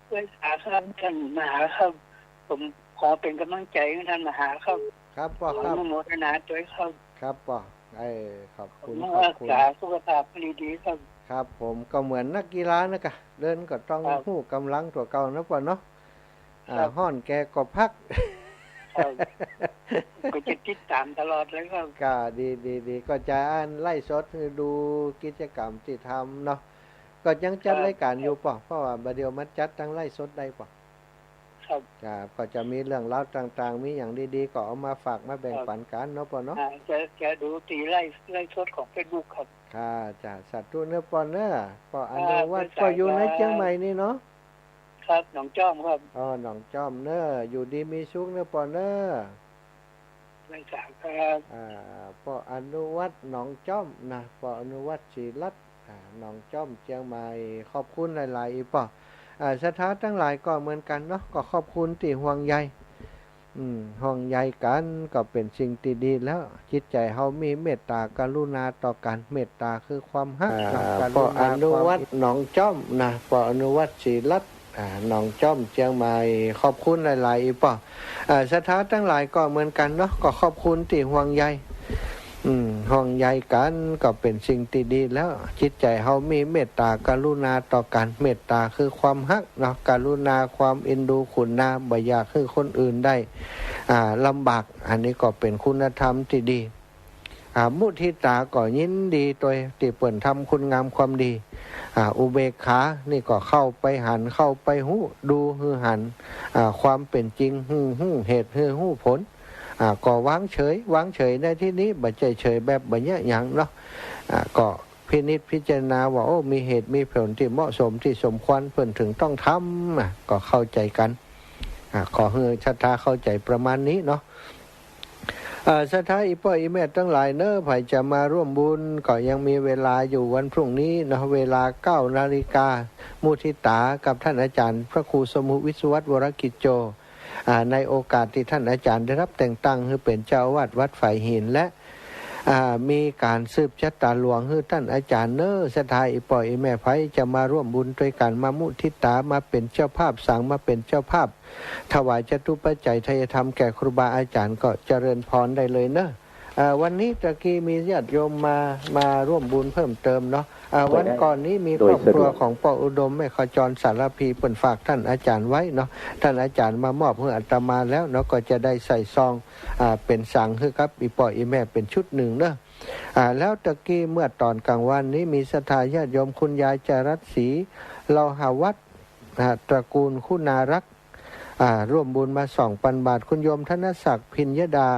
ไหว้สาครับ ท่านมหาครับ ผมขอเป๋นก๋ำลังใจ๋หื้อท่านมหาครับ ครับป้อ ขอ ครับ อนุโมทนาตวยครับ ครับป้อ เออ ขอบคุณ ผม ขอบคุณ รักษาสุขภาพหื้อดีๆครับ ครับผม ก็เหมือนนักกีฬานะกะ เดินก็ต้อง ครับ ฮู้ก๋ำลังตั๋วเก่านะป้อเนาะ อ่า ครับ ฮ้อนแกก็พัก ครับ ก็จะติดต๋ามตลอดเลยครับ ก็ดี ดี ดี ก็จะอันไลฟ์สดหื้อดูกิจกรรมตี้ทำเนาะ ก็ยังจัด ครับ รายก๋านอยู่ป้อ เพราะว่าบ่าเดี่ยวมาจัดตางไลฟ์สดได้ป้อ ครับ ครับ ก็จะมีเรื่องราวต่างๆ มีอย่างดีๆ ก็เอามาฝากมาแบ่งปันกั๋นเนาะป้อเนาะ อ่า จะ จะดูตี้ไลฟ์ ไลฟ์สดของเฟซบุ๊กครับ ค่ะ จ้ะ สาธุเน้อป้อเน้อ ป้ออนุวัฒน์ อ่า ป้ออยู่ในเจียงใหม่นี่เนาะ ครับ หนองจ้อมครับ อ๋อ หนองจ้อมเน้อ อยู่ดีมีสุขเน้อป้อเน้อ ไหว้สาครับ อ่า ป้ออนุวัฒน์ หนองจ้อมนะ ป้ออนุวัฒน์ ศรีรัตน์ อ่า หนองจ้อม เจียงใหม่ ขอบคุณหลายๆ อีป้อ อ่า ศรัทธาตังหลายก็เหมือนกั๋นเนาะ ก็ขอบคุณตี้ห่วงใย อืม ห่วงใยกั๋นก็เป๋นสิ่งตี้ดีแล้ว จิตใจ๋เฮามีเมตต๋ากรุณาต่อกั๋น เมตต๋าคือความฮัก อ่า นะ กรุณา ป้ออนุวัฒน์ ความ หนองจ้อมนะ ป้ออนุวัฒน์ ศรีรัตน์ อ่า หนองจ้อม เจียงใหม่ ขอบคุณหลายๆ อีป้อ อ่า ศรัทธาตังหลายก็เหมือนกั๋นเนาะ ก็ขอบคุณตี้ห่วงใย อืม ห่วงใยกั๋นก็เป๋นสิ่งตี้ดีแล้ว จิตใจ๋เฮามีเมตต๋ากรุณาต่อกั๋น เมตต๋าคือความฮักเนาะ กรุณาความเอ็นดูขุนนา บ่อยากหื้อคนอื่นได้ อ่า ลำบาก อันนี้ก็เป๋นคุณธรรมตี้ดี อ่า มุทิตาก็ยินดีตวยตี้เปิ้นทำคุณงามความดี อ่า อุเบกขานี่ก็เข้าไปหัน เข้าไปฮู้ ดูหื้อหัน อ่า ความเป๋นจริง หื้อฮู้เหตุ หื้อฮู้ผล อ่า ก็วางเฉย วางเฉยในตี้นี้บ่ใจ้เฉยแบบบ่เยียะหยังเนาะ อ่า ก็พินิจพิจารณาว่า โอ้ มีเหตุมีผลตี้เหมาะสมตี้สมควร เปิ้นถึงต้องทำ อ่า ก็เข้าใจ๋กั๋น อ่า ขอหื้อศรัทธาเข้าใจ๋ประมาณนี้เนาะ เอ่อ ศรัทธาอี่ป้ออี่แม่ตังหลายเน้อ ใผจะมาร่วมบุญก็ยังมีเวลาอยู่วันพรุ่งนี้เนาะ เวลาเก้านาฬิกา มุทิตากับต้านอาจ๋ารย์พระครูสมุห์วิศวัตร วรกิจโจ อ่า ในโอกาสตี้ต้านอาจ๋ารย์ได้รับแต่งตั้งหื้อเป๋นเจ้าอาวาสวัดฝายหิน และ อ่า มีก๋านสืบจะต๋าหลวงหื้อต้านอาจ๋ารย์เน้อ ศรัทธาอี่ป้ออี่แม่ใผจะมาร่วมบุญตวยกั๋น มามุทิตา มาเป๋นเจ้าภาพสร้าง มาเป๋นเจ้าภาพ ถวายจตุปัจจัยไทยธรรมแก่ครูบาอาจ๋ารย์ก็เจริญพรได้เลยเนอะ อ่า วันนี้ตะกี้มีญาติโยมมา มาร่วมบุญเพิ่มเติมเนาะ อ่า วันก่อนนี้มีครอบครัวของป้ออุดม แม่ขจร สารภี เปิ้นฝากต้านอาจ๋ารย์ไว้เนาะ ต้านอาจ๋ารย์มามอบหื้ออาตมาแล้วเนาะ ก็จะได้ใส่ซอง อ่า เป๋นสังหื้อกับอี่ป้ออี่แม่เป๋นชุดนึ่งเนอะ อ่า แล้วตะกี้เมื่อต๋อนก๋างวันนี้มีศรัทธาญาติโยมคุณยายจารัตน์ศรี เลาหาวัฒน์ อ่า ตระกูลคุณารักษ์ อ่า ร่วมบุญมาสองปันบาท คุณโยมธนศักดิ์ พิญญดา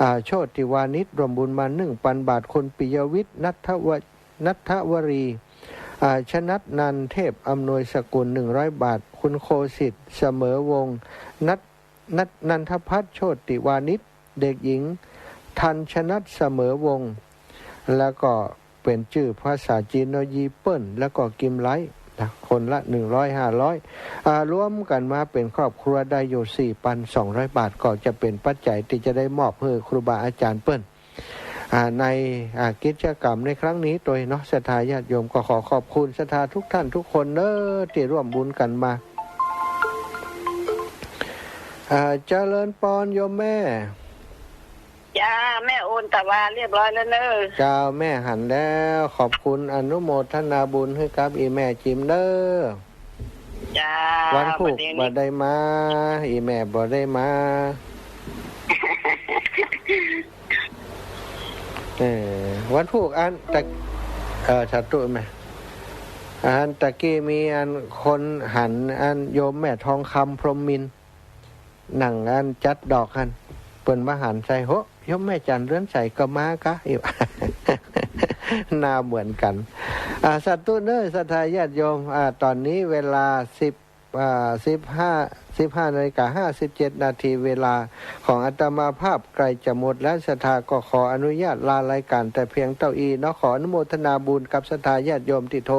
อ่า โชติวานิช ร่วมบุญมาหนึ่งปันบาท คุณปิยวิทย์ ณัฐว- ณัฐวรี อ่า ชนัดนันท์ เทพอำนวยสกุล หนึ่งร้อยบาท คุณโคสิทธิ์ เสมอวงศ์ ณัฐ- ณัฐ- นันทพัฒน์ โชติวานิช เด็กหญิง ทันชนัท เสมอวงศ์ แล้วก็ ป๋นจื้อภาษาจีนเนาะ ยี่เปิ้น แล้วก็กิมไลท์นะ คนละหนึ่งร้อย ห้าร้อย อ่า รวมกั๋นมาเป๋นครอบครัวได้อยู่ สี่พันสองร้อย บาท ก็จะเป๋นปัจจัยตี้จะได้มอบหื้อครูบาอาจ๋ารย์เปิ้น อ่า ใน อ่า กิจกรรมในครั้งนี้ตวยเนาะ ศรัทธาญาติโยมก็ขอขอบคุณศรัทธาทุกท่านทุกคนเน้อ ตี้ร่วมบุญกั๋นมา อ่า เจริญปอนโยมแม่ จ้า แม่โอนตะวาเรียบร้อยแล้วเน้อ เจ้า แม่หันแล้ว ขอบคุณ อนุโมทนาบุญหื้อกับอี่แม่จิ๋มเน้อ จ้า วันพูก บ่าได้มา อี่แม่บ่ได้มา เออ วันพูกอันตะ เออ สาธุแม่ อันตะกี้มีอันคนหัน อันโยมแม่ทองคำ พรหมมินทร์ นั่งอันจัดดอกหั้น เปิ้นมาหันใส่ โห โยมแม่จันเรือนใสก็มากะ หน้าเหมือนกั๋น อ่า สาธุเน้อ ศรัทธาญาติโยม อ่า ต๋อนนี้เวลา สิบ อ่า สิบห้า สิบห้านาฬิกาห้าสิบเจ็ดนาที เวลาของอาตมาภาพใกล้จะหมดแล้ว ศรัทธาก็ขออนุญาตลารายก๋านแต่เพียงเต้าอี้เนาะ ขออนุโมทนาบุญกับศรัทธาญาติโยมตี้โทร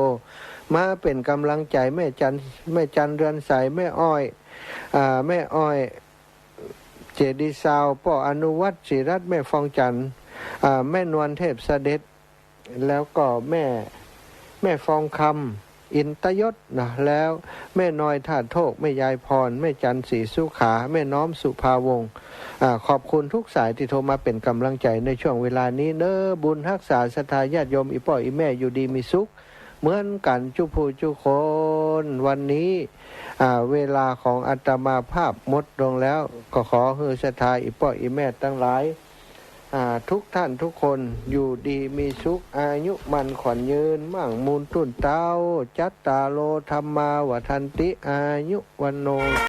มาเป๋นก๋ำลังใจ๋ แม่จัน แม่จันเรือนใส แม่อ้อย อ่า แม่อ้อย เจดีย์ซาวด์ ป้ออนุวัฒน์ ศรีรัตน์ แม่ฟองจันทร์ อ่า แม่นวลเทพเสด็จ แล้วก็แม่ แม่ฟองคำ อินตยศนะ แล้วแม่น้อยท่าโทก แม่ยายพร แม่จันทร์ศรีสุขา แม่น้อมสุภาวงศ์ อ่า ขอบคุณทุกสายตี้โทรมาเป๋นก๋ำลังใจ๋ในช่วงเวลานี้เน้อ บุญฮักษาศรัทธาญาติโยม อี่ป้ออี่แม่อยู่ดีมีสุข เหมือนกั๋นจุผู้จุคน วันนี้ อ่า เวลาของอาตมาภาพหมดลงแล้ว ก็ขอหื้อศรัทธาอี่ป้ออี่แม่ตังหลาย อ่า ทุกท่านทุกคนอยู่ดีมีสุข อายุมั่นขวัญยืน มั่งมูลตุ้นเต๊า จัตตาโร ธัมมา วัฑฒันติ อายุ วัณโณ